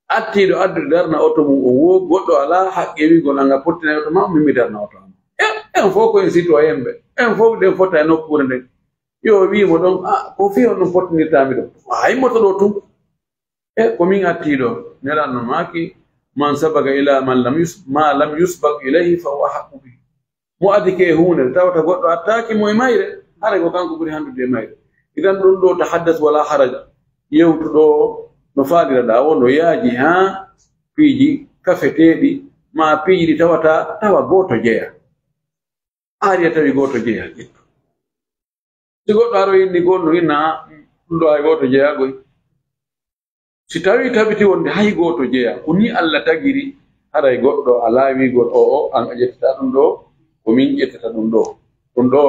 Attiiɗo addude darna oto mum o wo, goɗɗo alaa haqqe wi'gol an a pottina e oto ma, min mi darna oto am. E, en fof ko en citoyen ɓe. En fof ɗen fota e nokkuure nden. Yo o wi'imo ɗon, "A, ko fii honɗum pottinirtaa mi ɗo?" Hay moto ɗo tun. E, ko min attiiɗo. Nelaaɗo no maaki, "Man sabaga ila man lam yus-, ma lam yusbag ilayhi fa huwa haqqu bihi." Mo adike e huunde, tawata goɗɗo attaaki mo e mayre, haray ko kanko ɓuri handude e mayre. Idan ɗum ɗo tahaddas wala haraj. Yewtuɗo no faaliraɗaa o, no yaaji haa piiji kafeteeɗi, ma piiji ɗi tawata tawa gooto jeya. Ari a tawi gooto jeya, ƴettu. Si goɗɗo aroyi inni goo no inna, ɗum ɗo hay gooto jeyaa goy. Si tawii tabiti wonde hay gooto jeyaa, ko nii Alla tagiri, haray goɗɗo alaa wiigol o, o, an a ƴettata ɗum ɗo, ko min ƴettata ɗum ɗo. Ɗum ɗo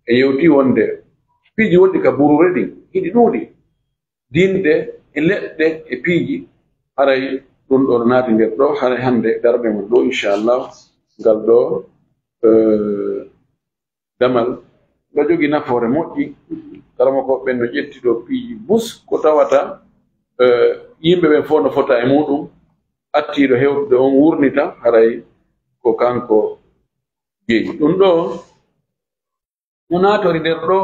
e yewti wonde piiji wonɗi ka buruure ɗin, hiɗi ɗuuɗi. Dinɗe e leɗɗe e piiji, haray ɗum ɗo no naati nder ɗo, haray hannde darɓe mon ɗo, inchallah, ngal ɗo, eh, damal, nga jogii nafoore moƴƴi. Karamokooɓe ɓen no ƴetti ɗo piiji bus, ko tawata, eh, yimɓe ɓen fof no fota e muɗum, attiiɗo hewtude on wurnita, haray ko kanko jeyi. Ɗum ɗo no naatori nder ɗo,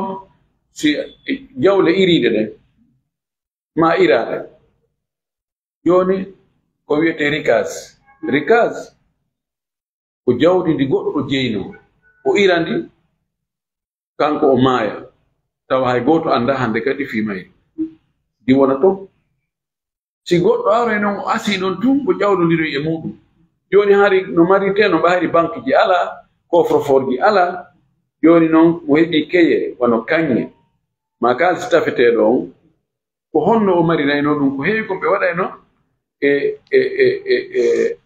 si jawle iriiɗe ɗen, ma iraade. Jooni ko wiyetee rikaz. Rikaz ko jawdi ndi goɗɗo jeyno, o ira ndi, kanko o maaya, tawa hay gooto anndaa hannde kadi fii mayri. Ndi wona ton. Si goɗɗo aroy non, o asii non tun, o ƴawlondiroy e muɗum. Jooni hari no marirtee no, ɓayri bankiji alaa, coffre-fort ji alaa. Jooni non, mo heɓi keye, wano kaŋŋe, ma kaalisi tafeteeɗo on, ko honno o mariraynoo ɗum? Ko heewi ko ɓe waɗaynoo e, e, e, e, e,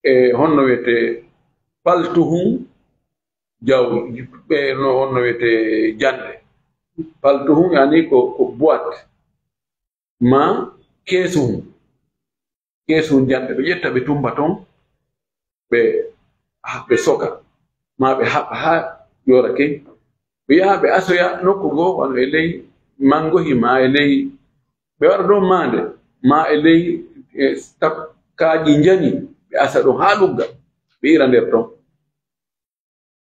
e honno wiyetee paltuhun jaw-, ɓe no honno wiyetee janɗe. Paltuhun yani ko, ko boîte ma keesuhun. Keesuhun janɗe, ɓe ƴetta, ɓe tumba ton, ɓe, ɓe soka, ma ɓe haɓa haa yoora key. Ɓe yaha ɓe asoya nokku goo, wano e ley mangohi ma e ley, ɓe waɗa ɗon maande, ma e ley, e, takkaaji njani, ɓe asa ɗon haa lugga, ɓe ira nder ton.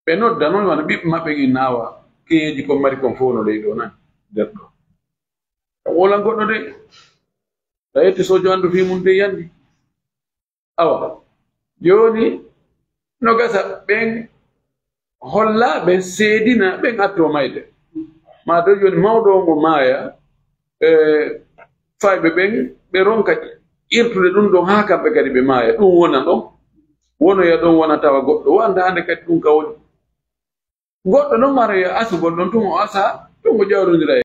Ɓe nodda non wano ɓiɓɓe maɓɓe, inna awa keyeeji kon mari kon fof no ley ɗo nan, nder ɗo. Ka woolan goɗɗo de, a yetti sojo anndu fii mum de yandi. Awa, jooni no gasa ɓen holla, ɓen seedina, ɓen atto mayde. Ma ɗo jooni mawɗo on o maaya, e, fayɓe ɓen ɓe ronka irtude ɗum ɗon haa kamɓe kadi ɓe maaya. Ɗum wona ɗon, wonoya ɗon, wona tawa goɗɗo o annda hannde kadi ɗum ka woni. Goɗɗo non aroya asugol ɗon tun, o asa, tun o ƴawrondira e